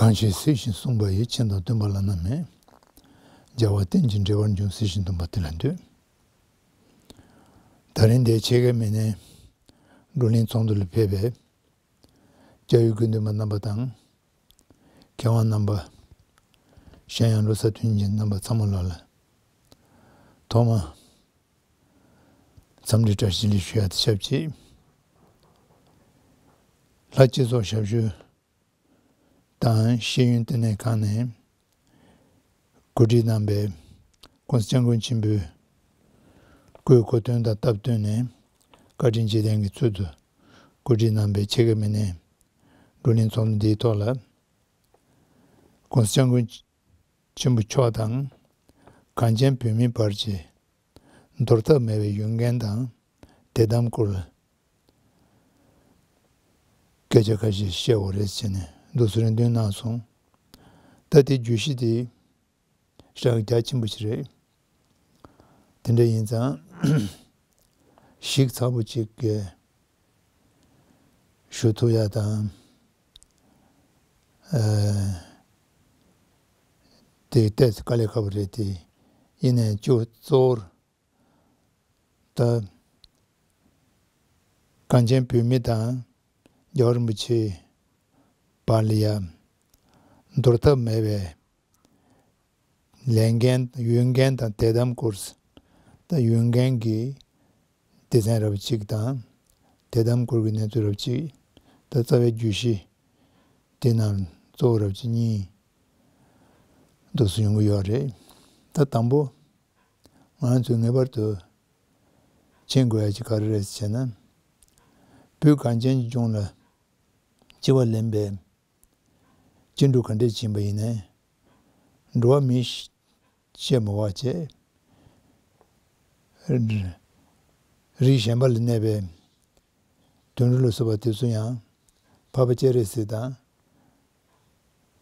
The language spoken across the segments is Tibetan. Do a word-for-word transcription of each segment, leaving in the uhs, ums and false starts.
གང་ཞིག་གཟིགས་ཤིང་གསུངས་པ་ཡི། མཁྱེན་དང་སྟོན་པ་བླ་ན་མེད། རྒྱལ་བ་རྟེན་ཅིང་འབྲེལ་བར་འབྱུང་། གཟིགས་ཤིང་འདུན་པ་དེ་ལ་འདུད། ད་རིང་འདིར་ཆེ་གེ་མི་ནི་བགྲོ་གླེང་ཚོགས་འདུ་ལ་ཕེབས་པའི་སྐྱབས་ཡུལ་དགེ་འདུན་པ་རྣམ་པ་དང་། མཁས་དབང་རྣམ་པ། གཞན་ཡང་བློ་གསར་མཐུན་རྐྱེན་རྣམ་པ་ཚང་མ་ལ་ལ། ཐོག་མ། འཚམས་འདྲི་བཀྲ་ཤིས་བདེ་ལེགས་ཞུ་ཡ་དང་ཆབས་ཅིག་ལྷ་སྤྱི་ཚོགས་ཞབས་ཞུ་དང་ཤེས་ཡོན་ལྟེ་གནས་ཁང་ནས་གོ་སྒྲིག་གནང་བའི་༸གོང་ས་༸སྐྱབས་མགོན་ཆེན་པོའི་སྐུའི་གོ་སྟོན་དང་སྟབས་བསྟུན་ནས་བཀའ་དྲིན་རྗེས་དྲན་གྱི་ཚུལ་དུ་གོ་སྒྲིག་གནང་བའི་ཆེ་གེ་མི་ནི་བགྲོ་གླེང་ཚོགས་འདུ་འདིའི་ཐོག་ལ་༸གོང་ས་༸སྐྱབས་མགོན་ཆེན་པོ་མཆོག་དང་གངས་ཅན་བོད་མིའི་བར་གྱི་འདོར་ཐབས་མེད་པའི་ཡོན་ཏན་དང་དད་དམ་སྐོར་ལ་སྐད་ཆ་ཁ་ཤས་བཤད་དགོས་རེད་ཟེར་ནས་འདུག་སེ་རེ་འདོན་གནང་སོང་། ད་དེ་བརྗོད་གཞི་དེ་ཞེ་དྲག་རྒྱ་ཆེན་པོ་ཞིག་རེད། དེ་འདྲ་ཡིན་ཙང་ཞིབ་ཚགས་པོ་ཅིག་གི་ཞུ་ཐུབ་ཡ་དང་། ཨ། དེ་ཏོག་ཙམ་དཀའ་ལས་ཁག་པོ་རེད་དེ། ཡིན་ནའི་གཙོ་གཙོ་བོར་ད་གངས་ཅན་བོད་མི་དང་རྒྱལ་བ་རིན་པོ་ཆེའི་བར་ལ་ཡ་འདོར་ཐབས་མེད་པའི་ལས་འགན་ཡོན་འགན་དང་དད་དམ་སྐོར། ད་ཡོན་འགན་གྱི་སྡེ་ཚན་རབ་གཅིག་དང་དད་དམ་སྐོར་གྱི་གནས་ཚུལ་རབ་གཅིག་ད་རྩ་བའི་བརྗོད་གཞི་དེ་ནང་གཙོ་བོ་རབ་གཅིག་གཉིས་འདུག་སེ་ཡོང་གི་ཡོད་རེད། ད་དང་པོ། ང་ཚོས་ངེས་པར་དུ་མཁྱེན་དགོས་ཡ་ཅིག་ག་རེ་རེད་ཟེར་ན། བོད་གངས་ཅན་གྱི་ལྗོངས་ལ་སྤྱི་བ་ལེན་པའི་སྐྱིད་སྡུག་ག་འདྲས་ཕྱིན་པ་ཡིན་ནའི། འགྲོ་བ་མིའི་ཤེས་མ་བ་བྱས། རིགས་གཞན་པ་ལ་གནས་པའི་དོན་གྲུབ་ལ་སོགས་པ་དེ་ཚོ་ཡང་འཕགས་པ་སྤྱན་རས་གཟིགས་དང་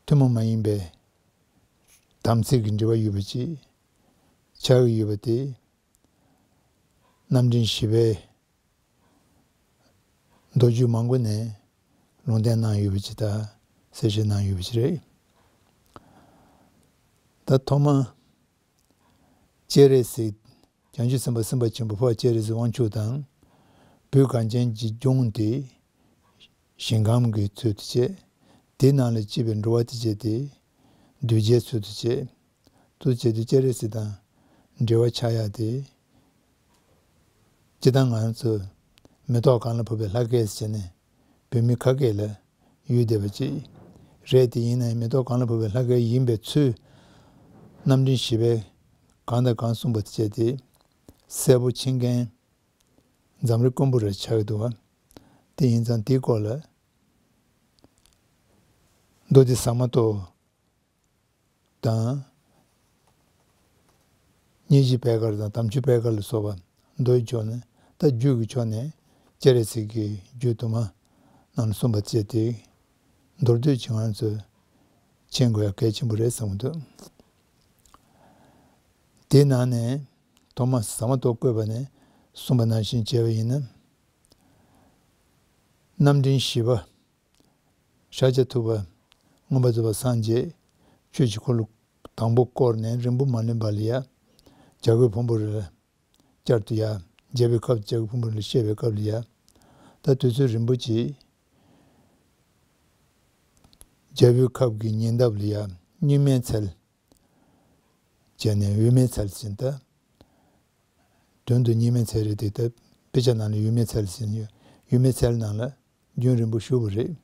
ཐུན་མོང་མ་ཡིན་པའི་དམ་ཚིག་གི་འབྲེལ་བ་ཡོད་པ་ཅིག་ཆགས་ཀྱི་ཡོད་པ་དེ་རྣམ་འདྲེན་བཞི་པའི་མདོ་རྒྱུད་མང་པོ་ནས་ལུང་བསྟན་གནང་ཡོད་པ་ཅིག་དང་གསལ་བཤད་གནང་ཡོད་པ་ཅིག་རེད། ད་ཐོག་མ་སྤྱན་རས་གཟིགས། བྱང་ཆུབ་སེམས་དཔའ་སེམས་དཔའ་ཆེན་པོ་འཕགས་པ་སྤྱན་རས་གཟིགས་དབང་ཕྱུག་དང་། བོད་གངས་ཅན་གྱི་ལྗོངས་དེ་ཞིང་ཁམས་ཀྱི་ཚུལ་དུ་བྱས། དེ་ནང་ལ་སྐྱེས་པའི་འགྲོ་བ་དེ་བྱས་ཏེ་གདུལ་བྱའི་ཚུལ་དུ་བྱས། ཚུལ་བྱས་ཏེ་སྤྱན་རས་གཟིགས་དང་འབྲེལ་བ་ཆགས་ཡ་དེ། སྤྱིར་བཏང་ང་ཚོ་མེ་ཏོག་གང་ལ་ཕོག་པའི་ལྷ་སྐལ་ཟེར་ནས་བོད་མི་ཁ་སྐད་ལ་ཡོད་བསྡད་པ་ཅིག་རེད་དེ། ཡིན་ནའི་མེ་ཏོག་གང་ལ་ཕོག་པའི་ལྷ་སྐལ་ཡིན་པའི་ཚུལ་རྣམ་འདྲེན་བཞི་པས་གང་དང་གང་གསུངས་པ་བྱས་ཏེ་གསལ་པོ་མཁྱེན་མཁན་འཛམ་གླིང་དཀོན་པོ་རེ་ཆགས་ཀྱི་འདུག་བ། དེ་ཡིན་ཙང་དེའི་སྐོར་ལ་མདོ་སྡེ་ཟ་མ་ཏོག་དང་། སྙན་བརྒྱུད་པད་དཀར་དང་དམ་ཆོས་པད་དཀར་ལ་སོགས་པ་མདོའི་ཕྱོགས་ནས། ད་རྒྱུད་ཀྱི་ཕྱོགས་ནས་སྤྱན་རས་གཟིགས་ཀྱི་རྒྱུད་དུ་མ་རྣམས་གསུངས་པ་བཅས་ཏེ་མདོར་བསྡུས་ཀྱིས་ང་ཚོས་མཁྱེན་དགོས་ཡ་གལ་ཆེན་པོ་རེད་བསམ་གྱི་འདུག་དེའི་ནང་ནས་ཐོག་མ་ཟ་མ་ཏོག་བཀོད་པ་ནས་གསུངས་པ་ནང་བཞིན་བྱས་པ་ཡིན་ན། རྣམ་འདྲེན་བཞི་པ་ཤཱཀྱ་ཐུབ་པ་མངོན་པར་རྫོགས་པར་སངས་རྒྱས། ཆོས་ཀྱི་འཁོར་ལོ་དང་པོ་བསྐོར་ནས་རིང་པོ་མ་ལོན་པ་ལ་ཡ། བྱ་རྒོད་ཕུང་པོ་རེ་ལ་བསྐྱར་དུ་ཡ། རྒྱལ་པོའི་ཁབ་བྱ་རྒོད་ཕུང་པོ་རེ་ལ་བཤད་པའི་སྐབས་ལ་ཡ། ད་དུས་ཚོད་རིང་པོ་ཅིག་རྒྱལ་པོའི་ཁབ་ཀྱི་ཉེ་འདབས་ལ་ཡ། གཉུག་མའི་ཚལ་བྱས་ནས་འོད་མའི་ཚལ་ཟེར། ད་དོན་དུ་གཉུག་མའི་ཚལ་རེད་དེ། ད་དཔེ་ཆ་ནང་ལ་འོད་མའི་ཚལ་ཟེར་ཡོད། འོད་མའི་ཚལ་ནང་ལ་རྒྱུན་རིང་པོ་བཞུགས་པ་རེད།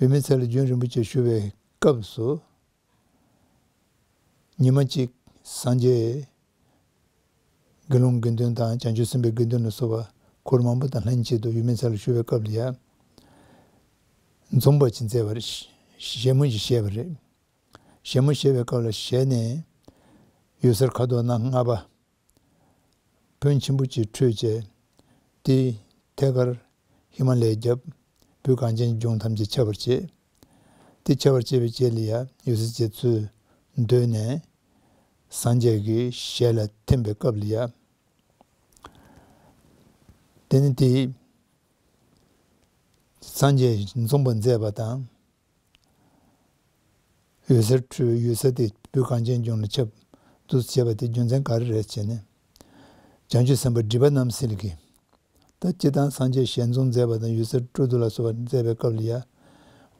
འོད་མའི་ཚལ་ལ་རྒྱུན་རིང་པོ་ཅིག་བཞུགས་པའི་སྐབས་སུ། ཉི་མ་གཅིག་སངས་རྒྱས་དགེ་སློང་དགེ་འདུན་དང་བྱང་ཆུབ་སེམས་དཔའི་དགེ་འདུན་ལ་སོགས་པ་འཁོར་མང་པོ་དང་ལྷན་ཅིག་ཏུ་འོད་མའི་ཚལ་ལ་བཞུགས་པའི་སྐབས་ལ་ཡ། འཛོམས་པ་ཅིག་མཛད་པ་རེད། བཞད་མོ་ཞིག་བཞད་པ་རེད། བཞད་མོ་བཞད་པའི་སྐབས་ལ་ཞལ་ནས་འོད་ཟེར་ཁ་དོག་སྣ་ལྔ་པ་ཕོན་ཆེན་པོ་ཅིག་འཕྲོས་བྱས། དེ་ཐད་ཀར་ཧི་མ་ལའི་རྒྱབ། བོད་གངས་ཅན་གྱི་ལྗོངས་ཐམས་ཅད་ཁྱབ་པར་བྱས། དེ་ཁྱབ་པར་བྱས་པའི་རྗེས་ལ་ཡ། འོད་ཟེར་དེ་ཚུར་བརྡོལ་ནས་སངས་རྒྱས་ཀྱི་ཞལ་ལ་ཐིམ་པའི་སྐབས་ལ་ཡ། དེ་ནི་དེ་སངས་རྒྱས་འཛོམས་པ་མཛད་པ་དང་། འོད་ཟེར་འཕྲོས་འོད་ཟེར་དེ་བོད་གངས་ཅན་ལྗོངས་ལ་ཁྱབ་འདུག་ཅེས་པ་དེ་རྒྱུ་མཚན་ག་རེ་རེད་ཅེ་ན། བྱང་ཆུབ་སེམས་དཔའ་སྒྲིབ་པ་རྣམ་སེལ་གྱིས། ད་སྤྱིར་བཏང་སངས་རྒྱས་ཞལ་འཛུམ་མཛད་པ་དང་འོད་ཟེར་སྤྲོ་བསྡུ་ལ་སོགས་པ་མཛད་པའི་སྐབས་ལ་ཡང་།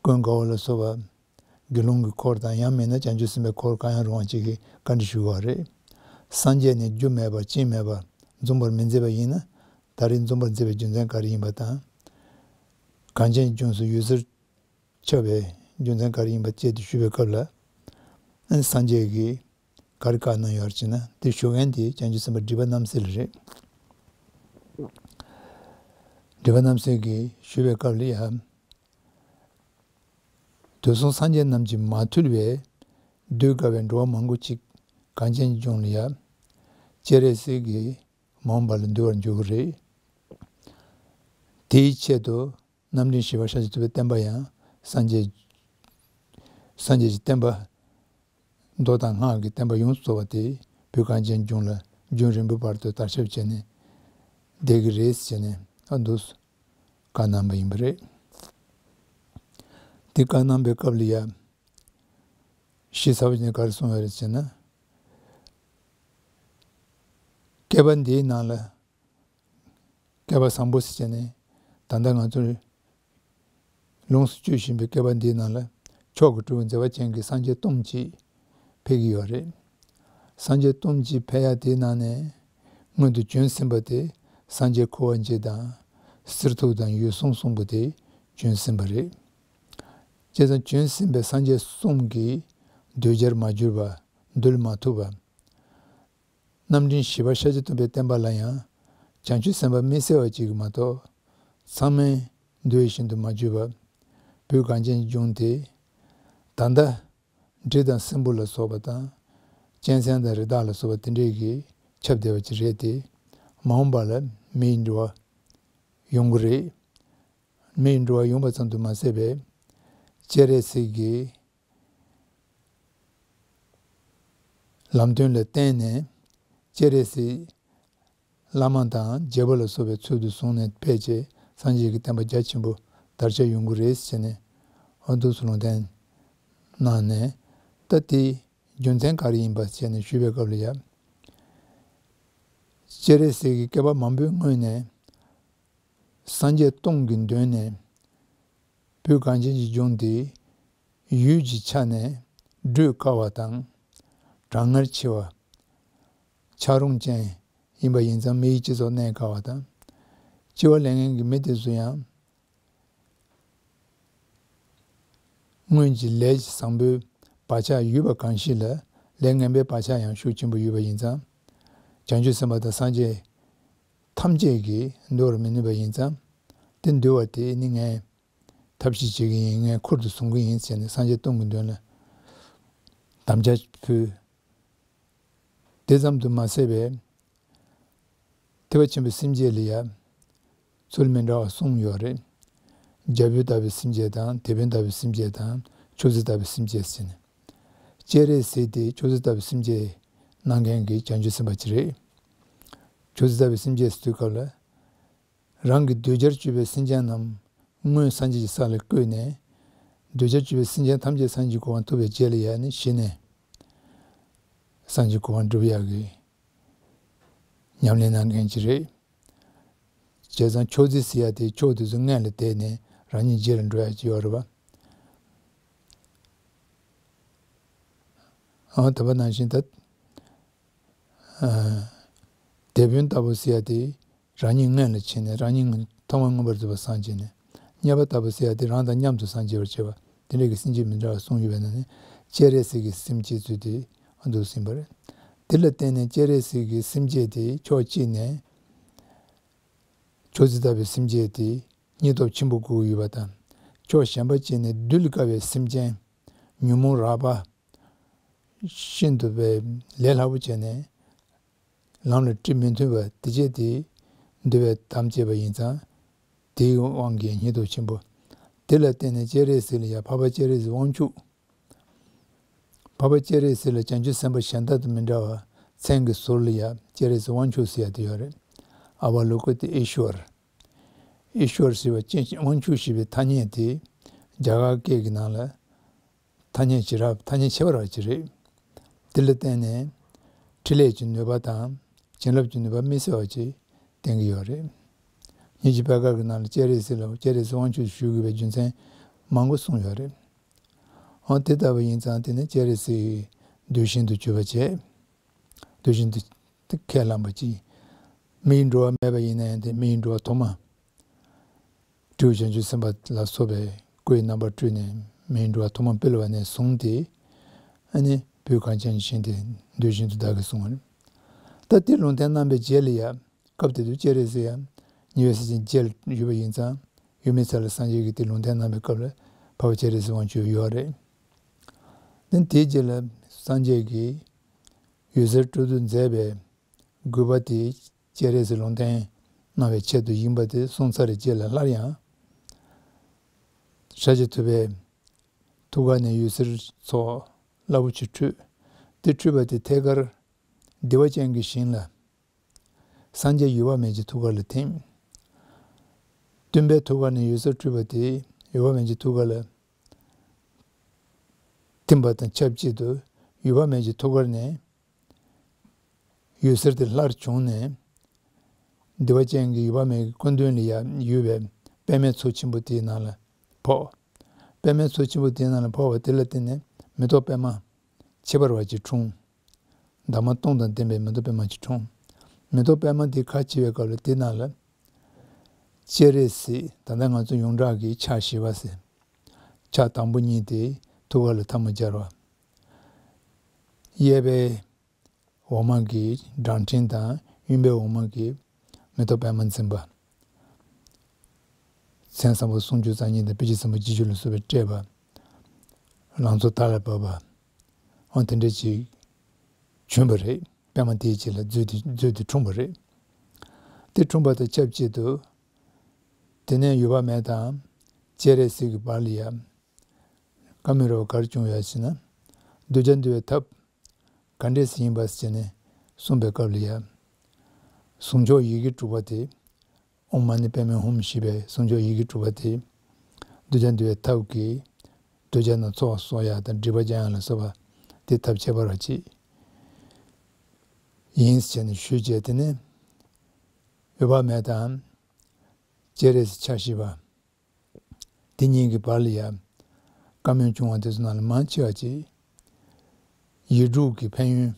ཀུན་དགའ་བོ་ལ་སོགས་པ་དགེ་སློང་གི་འཁོར་དང་ཡང་མིན་ན་བྱང་ཆུབ་སེམས་དཔའི་འཁོར་གང་ཡང་རུང་བ་ཅིག་གིས་བཀའ་འདྲི་ཞུ་བ་རེད། སངས་རྒྱས་ནི་རྒྱུ་མེད་པ་རྐྱེན་མེད་པ་འཛུམ་པར་མི་མཛད་པ་ཡིན་ན། ད་རེས་འཛུམ་པར་མཛད་པའི་རྒྱུ་མཚན་ག་རེ་ཡིན་པ་དང་། གངས་ཅན་ལྗོངས་སུ་འོད་ཟེར་ཁྱབ་པའི་རྒྱུ་མཚན་ག་རེ་ཡིན་པ་བཅས་ཏེ་ཞུས་པའི་སྐབས་ལ། ཨ་ནི་སངས་རྒྱས་ཀྱིས་ག་རེ་བཀའ་གནང་ཡོད་ཅེ་ན། དེ་ཞུ་མཁན་དེ་བྱང་ཆུབ་སེམས་དཔའ་སྒྲིབ་པ་རྣམ་སེལ་རེད། སྒྲིབ་པ་རྣམ་སེལ་གྱིས་ཞུས་པའི་སྐབས་ལ་ཡང་། དུས་གསུམ་སངས་རྒྱས་རྣམས་ཀྱིས་མ་ཐུལ་བའི། གདུལ་དཀའ་བའི་འགྲོ་བ་མང་པོ་ཅིག་གངས་ཅན་ལྗོངས་ལ་ཡང་། སྤྱན་རས་གཟིགས་ཀྱིས་མ་འོངས་པ་ལ་འདུལ་བར་འགྱུར་གྱི་རེད། དེའི་ཆེད་དུ། རྣམ་འདྲེན་ཞི་བ་ཤཱཀྱ་ཐུབ་པའི་བསྟན་པ་ཡང་སངས་རྒྱས། སངས་རྒྱས་ཀྱི་བསྟན་པ། མདོ་དང་སྔགས་ཀྱི་བསྟན་པ་ཡོངས་སུ་རྫོགས་པ་དེ་བོད་གངས་ཅན་ལྗོངས་ལ་རྒྱུན་རིང་པོའི་བར་དུ་དར་ཁྱབ་བྱས་ནས་བསྡད་ཀྱི་རེད་ཟེར་ནས། ཨ་འདུག་བཀའ་གནང་བ་ཡིན་པ་རེད། དེ་བཀའ་གནང་བའི་སྐབས་ལ་ཡང་། ཞེ་ས་བ་ནས་ག་རེ་གསུངས་ཡོད་རེད་ཟེར་ན། བསྐལ་པ་འདིའི་ནང་ལ། བསྐལ་པ་བཟང་པོ་ཟེར་བྱས་ནས། ད་ལྟ་ང་ཚོས་ལོངས་སུ་སྤྱོད་བཞིན་པའི་བསྐལ་པ་འདིའི་ནང་ལ། མཆོག་གི་སྤྲུལ་པའི་མཛད་པ་ཅན་གྱི་སངས་རྒྱས་སྟོང་གཅིག་ཕེབས་ཀྱི་ཡོད་རེད། སངས་རྒྱས་སྟོང་གཅིག་ཕེབས་ཡ་དེའི་ནང་ནས། སྔོན་དུ་བྱོན་ཟིན་པ་དེ། སངས་རྒྱས་ཁོ་བོ་རྗེ་དང་། གསེར་ཐུབ་དང་འོད་སྲུང་གསུམ་པོ་དེ་བྱོན་ཟིན་པ་རེད། བྱས་ཙང་བྱོན་ཟིན་པའི་སངས་རྒྱས་གསུམ་གྱིས་གདུལ་བྱར་མ་གྱུར་པ། འདུལ་མ་ཐུབ་པ། རྣམ་འདྲེན་ཞི་བ་ཤཱཀྱ་ཐུབ་པའི་བསྟན་པ་ལ་ཡང་། བྱང་ཆུབ་སེམས་དཔའ་དམིགས་བསལ་བ་ཅིག་གིས་མ་གཏོགས། ཚང་མས་འདོད་བཞིན་དུ་མ་གྱུར་པ། བོད་གངས་ཅན་ལྗོངས་དེ། ད་ལྟ་འབྲི་དང་སྲིན་པོ་ལ་སོགས་པ་དང་། གཅན་གཟན་དང་རི་དྭགས་ལ་སོགས་པ་དེ་འདྲས་ཀྱིས་ཁྱབ་བསྡད་པ་ཅིག་རེད་དེ། མ་འོངས་པ་ལ་མི་ཡི་འགྲོ་བ་ཡོང་གི་རེད། མི་ཡི་འགྲོ་བ་ཡོང་བ་ཙམ་དུ་མ་ཟད་པའི། སྤྱན་རས་གཟིགས་ཀྱི་ལམ་སྟོན་ལ་བརྟེན་ནས། སྤྱན་རས་གཟིགས་བླ་མ་དང་རྒྱལ་པོ་ལ་སོགས་པའི་ཚུལ་དུ་བཟུང་ནས་ཕེབས་རྗེས། སངས་རྒྱས་ཀྱི་བསྟན་པ་རྒྱ་ཆེན་པོ་དར་ཁྱབ་ཡོང་གི་རེད་ཟེར་ནས། ཨ་འདུག་སེ་ལུང་བསྟན་གནང་ནས། ད་དེ་རྒྱུ་མཚན་ག་རེ་ཡིན་པ་བྱས་ནས་ཞུས་པའི་སྐབས་ལ་ཡང་། སྤྱན་རས་གཟིགས་ཀྱིས་བསྐལ་པ་མང་པོའི་སྔོན་ནས། སངས་རྒྱས་སྟོང་གི་མདུན་ནས། བོད་གངས་ཅན་གྱི་ལྗོངས་འདི་ཡུལ་གྱི་ཆ་ནས་བགྲོད་དཀའ་བ་དང་། གྲང་ངར་ཆེ་བ། ཆག་རོང་ཅན་ཡིན་པ་ཡིན་ཙང་། མི་ཡི་སྤྱི་ཚོགས་གནས་དཀའ་བ་དང་། སྤྱི་བ་ལས་ངན་གྱི་མི་དེ་ཚོ་ཡང་། སྔོན་གྱི་ལས་ཀྱི་བཟང་པོའི་བག་ཆགས་ཡོད་པ་གང་ཞིག་ལ། ལས་ངན་པའི་བག་ཆགས་ཡང་ཤུགས་ཆེན་པོ་ཡོད་པ་ཡིན་ཙང་། བྱང་ཆུབ་སེམས་དཔའ་དང་སངས་རྒྱས་ཐམས་ཅད་ཀྱིས་འདུལ་བར་མི་ནུས་པ་ཡིན་ཙང་། དེ་འདུལ་བ་དེ་ནི་ངས་ཐབས་ཤེས་བྱེད་ཀྱི་ཡིན། ངས་ཁུར་དུ་བཟུང་གི་ཡིན་ཟེར་ནས་སངས་རྒྱས་སྟོང་གི་མདུན་ལ་དམ་བཅའ་ཕུལ། དེ་ཙམ་དུ་མ་ཟད་པའི། ཐེག་པ་ཆེན་པོའི་སེམས་བསྐྱེད་ལ་ཡང་ཚུལ་མི་འདྲ་བ་གསུམ་ཡོད་རེད། རྒྱ་བོད་ལྟ་བུའི་སེམས་བསྐྱེད་དང་། དེད་དཔོན་ལྟ་བུའི་སེམས་བསྐྱེད་དང་། མཆོག་སྲེད་ལྟ་བུའི་སེམས་བསྐྱེད་ཟེར་ནས། སྤྱན་རས་གཟིགས་དེ་མཆོག་སྲེད་ལྟ་བུའི་སེམས་བསྐྱེད་གནང་མཁན་གྱི་བྱང་ཆུབ་སེམས་དཔའ་ཅིག་རེད། མཆོག་སྲེད་ལྟ་བུའི་སེམས་བསྐྱེད་ཟེར་དུས་སྐབས་ལ། རང་གི་གདུལ་བྱར་གྱུར་པའི་སེམས་ཅན་རྣམས་སྔོན་སངས་རྒྱས་ཀྱི་ས་ལ་བཀོད་ནས། གདུལ་བྱར་གྱུར་པའི་སེམས་ཅན་ཐམས་ཅད་སངས་རྒྱས་གོ་འཕང་ཐོབ་པའི་རྗེས་ལ་ཡང་ནི་གཞི་ནས་སངས་རྒྱས་གོ་འཕང་སྒྲུབ་ཡག་གི་ཉམས་ལེན་གནང་མཁན་ཅིག་རེད། བྱས་ཙང་མཆོག་སྲེད་ཟེར་ཡ་དེ་མཆོག་དེ་ཚོ་མངལ་ལ་བསྡད་ནས་རང་ཉིད་རྗེ་ལ་འགྲོ་ཡ་ཅིག་ཡོད་རེད་པ། ཨ་དེ་པ་ནང་བཞིན་ད། ཨ། དེད་དཔོན་ལྟ་བུ་ཟེར་ཡ་དེ་རང་ཉིད་མངལ་ལ་ཕྱིན་ནས་རང་ཉིད་ཐོག་མར་མངོན་པར་རྫོགས་པར་སངས་རྒྱས་ནས། མཉམ་པ་ལྟ་བུ་ཟེར་ཡ་དེ་རང་དང་མཉམ་དུ་སངས་རྒྱས་པར་བྱེད་པ། དེ་འདྲ་གི་སེམས་བསྐྱེད་མི་འདྲ་བ་གསུངས་ཡོད་པའི་ནང་ནས། སྤྱན་རས་གཟིགས་ཀྱི་སེམས་བསྐྱེད་ཚུལ་དེ་ཨ་འདུག་ཟིན་པ་རེད། དེ་ལ་བརྟེན་ནས་སྤྱན་རས་གཟིགས་ཀྱི་སེམས་བསྐྱེད་དེ་ཕྱོགས་གཅིག་ནས། མཆོག་སྲེད་ལྟ་བུའི་སེམས་བསྐྱེད་དེ་སྙིང་སྟོབས་ཆེན་པོ་དགོས་ཀྱི་ཡོད་པ་དང་། ཕྱོགས་གཞན་པ་གཅིག་ནས་གདུལ་དཀའ་བའི་སེམས་ཅན། ཉོན་མོངས་རགས་པ། ཤིན་ཏུ་བས་ལས་སླ་པོ་བྱས་ནས་ལམ་ལ་ཁྲིད་མི་ཐུབ་པ་དེ་བྱས་ཏེ་འདུལ་བའི་དམ་བཅས་པ་ཡིན་ཙང་། དེའི་དབང་གིས་སྙིང་སྟོབས་ཆེན་པོ། དེ་ལ་བརྟེན་ནས་སྤྱན་རས་གཟིགས་ལ་ཡང་འཕགས་པ་སྤྱན་རས་གཟིགས་དབང་ཕྱུག། འཕགས་པ་སྤྱན་རས་གཟིགས་ལ་བྱང་ཆུབ་སེམས་དཔའ་གཞན་དག་དང་མི་འདྲ་བར་མཚན་གྱི་ཟུར་ལ་ཡང་སྤྱན་རས་གཟིགས་དབང་ཕྱུག་ཟེར་ཡ་དེ་ཡོད་རེད། ཨ་བ་ལོ་ཀི་ཏི་ཨི་ཤྭ་ར། ཨི་ཤྭ་ར་ཟེར་བ་ཅན་དབང་ཕྱུག་ཞེས་པའི་ཐ་སྙད་དེ་རྒྱ་གར་སྐད་ཀྱི་ནང་ལ། ཐ་སྙད་བྱེ་བྲག་ཐ་སྙད་ཁྱད་པར་བ་ཅིག་རེད། དེ་ལ་བརྟེན་ནས་འཕྲིན་ལས་ཀྱི་ནུས་པ་དང་བྱིན་རླབས་ཀྱི་ནུས་པ་དམིགས་བསལ་བ་ཅིག་བསྟན་གྱི་ཡོད་རེད། སྙན་རྒྱུད་པད་དཀར་གྱི་ནང་ལ་སྤྱན་རས་གཟིགས་ལ་སྤྱན་རས་གཟིགས་དབང་ཕྱུག་ཞུ་དགོས་པའི་རྒྱུ་མཚན་མང་པོ་གསུངས་ཡོད་རེད། འོ་དེ་ལྟ་བུ་ཡིན་ཙང་དེ་ནི་སྤྱན་རས་གཟིགས་གདུལ་ཞིང་དུ་གྱུར་པ་བྱས། གདུལ་ཞིང་དུ་ཁས་བླངས་པ་ཅིག་མི་ཡི་འགྲོ་བ་མེད་པ་ཡིན་ན་ཡང་དེ་མི་ཡི་འགྲོ་བ་ཐོག་མ། སྤྲེའུ་བྱང་ཆུབ་སེམས་དཔའ་ལ་སོགས་པའི་སྐུའི་རྣམ་པར་སྤྲུལ་ནས་མི་ཡི་འགྲོ་བ་ཐོག་མ་སྤེལ་བ་ནས་བཟུང་སྟེ། ཨ་ནི་བོད་གངས་ཅན་གྱི་ཞིང་དེ་གདུལ་ཞིང་དུ་བདག་གིས་བཟུང་བ་རེད། ད་དེ་ལུང་བསྟན་གནང་བའི་རྗེས་ལ་ཡང་སྐབས་དེ་དུས་སྤྱན་རས་གཟིགས་ཡང་ཉེ་བའི་སྲས་ཆེན་བརྒྱད་ཡོད་པ་ཡིན་ཙང་ཡུམ་མི་ཚེ་ལ་སངས་རྒྱས་ཀྱིས་དེ་ལུང་བསྟན་གནང་བའི་སྐབས་ལ་འཕགས་པ་སྤྱན་རས་གཟིགས་དབང་ཕྱུག་ཡོད་རེད། དེ་དེའི་རྗེས་ལ་སངས་རྒྱས་ཀྱིས་འོད་ཟེར་སྤྲོ་བསྡུ་མཛད་པའི་དགོས་པ་དེ་སྤྱན་རས་གཟིགས་ལུང་བསྟན་གནང་བའི་ཆེད་དུ་ཡིན་པ་དེ་གསུངས་ཚར་བའི་རྗེས་ལ་སླར་ཡང་ཤཱཀྱ་ཐུབ་པའི་ཐུགས་ཀ་ནས་འོད་ཟེར་ཚོགས་རླབས་པོ་ཆེ་འཕྲོས། དེ་འཕྲོས་པ་དེ་ཐད་ཀར་བདེ་བ་ཅན་གྱི་ཞིང་ལ་སངས་རྒྱས་འོད་དཔག་མེད་ཀྱི་ཐུགས་ཀ་ལ་ཐིམ། སྟོན་པའི་ཐུགས་ཀ་ནས་འོད་ཟེར་འཕྲོས་པ་དེ་འོད་དཔག་མེད་ཀྱི་ཐུགས་ཀ་ལ་ཐིམ་པ་དང་ཆབས་ཅིག་ཏུ་འོད་དཔག་མེད་ཀྱི་ཐུགས་ཀ་ནས་འོད་ཟེར་དེ་སླར་བྱུང་ནས་བདེ་བ་ཅན་གྱི་འོད་དཔག་མེད་ཀྱི་སྐུ་མདུན་ལ་ཡ་ཡོད་པའི་པདྨའི་མཚོ་ཆེན་པོ་དེའི་ནང་ལ་ཕོག་པདྨའི་མཚོ་ཆེན་པོ་དེའི་ནང་ལ་ཕོག་པ་དེ་ལ་བརྟེན་ནས་མེ་ཏོག་པདྨ་ཁྱད་པར་བ་ཅིག་འཁྲུངས། འདབ་མ་སྟོང་དང་ལྡན་པའི་མེ་ཏོག་པདྨ་ཅིག་འཁྲུངས། མེ་ཏོག་པདྨ་དེ་ཁ་ཕྱེ་བའི་སྐབས་ལ་དེ་ནང་ལ་སྤྱན་རས་གཟིགས་ད་ལྟ་ང་ཚོ་ཡོངས་གྲགས་ཀྱི་ཕྱག་བཞི་པ་ཟེར། ཕྱག་དང་པོ་གཉིས་དེ་ཐུགས་ཀ་ལ་ཐལ་མོ་སྦྱར་བ། གཡས་པའི་འོག་མ་གི་བགྲང་ཕྲེང་དང་གཡོན་པའི་འོག་མ་གི་མེ་ཏོག་པདྨ་འཛིན་པ། མཚན་བཟང་པོ་སུམ་ཅུ་རྩ་གཉིས་དང་དཔེ་བྱད་ཟབ་མོ་བརྒྱད་ཅུ་ལ་སོགས་པས་སྤྲས་པ། ལང་ཚོ་དར་ལ་བབས་པ། འོ་དེ་འདྲ་ཅིག་བྱོན་པ་རེད། པདྨ་དེའི་རྗེས་ལ་མཛོད་དེ་མཛོད་དེ་འཁྲུངས་པ་རེད། དེ་འཁྲུངས་པ་དང་ཆབས་ཅིག་ཏུ། དེ་ནས་འོད་དཔག་མེད་དང་སྤྱན་རས་གཟིགས་ཀྱི་བར་ལ་ཡང་བཀའ་མོལ་རོགས་ག་རེ་བྱུང་ཡོད་ཟེར་ན། གདུལ་བྱ་འདུལ་བའི་ཐབས་ག་འདྲས་ཡིན་པ་ཟེར་ནས་གསུངས་པའི་སྐབས་ལ་ཡང་། ཟུང་འཇུག་ཡི་གེ་དྲུག་པ་དེ། ཨོཾ་མ་ཎི་པདྨེ་ཧཱུྃ་ཞེས་པའི་ཟུང་འཇུག་ཡི་གེ་དྲུག་པ་དེ། གདུལ་བྱ་འདུལ་བའི་ཐབས་ཀྱི་གདུལ་བྱ་རྣམས་ཚོགས་གསོག་ཡ་དང་སྒྲིབ་པ་སྦྱང་ཡ་ལ་སོགས་པ་དེ་ཐབས་ཁྱད་པར་བ་ཅིག་ཡིན་ཟེར་ནས་ཞུས་བྱས། དེ་ནས་འོད་དཔག་མེད་དང་སྤྱན་རས་གཟིགས་ཕྱག་བཞི་པ། དེ་གཉིས་ཀྱི་བར་ལ་ཡང་བཀའ་མོལ་བྱུང་བ་དེ་ཚོ་ནང་ལ་མང་ཆེ་བ་ཅིག་ཡིག་དྲུག་གི་ཕན་ཡོན།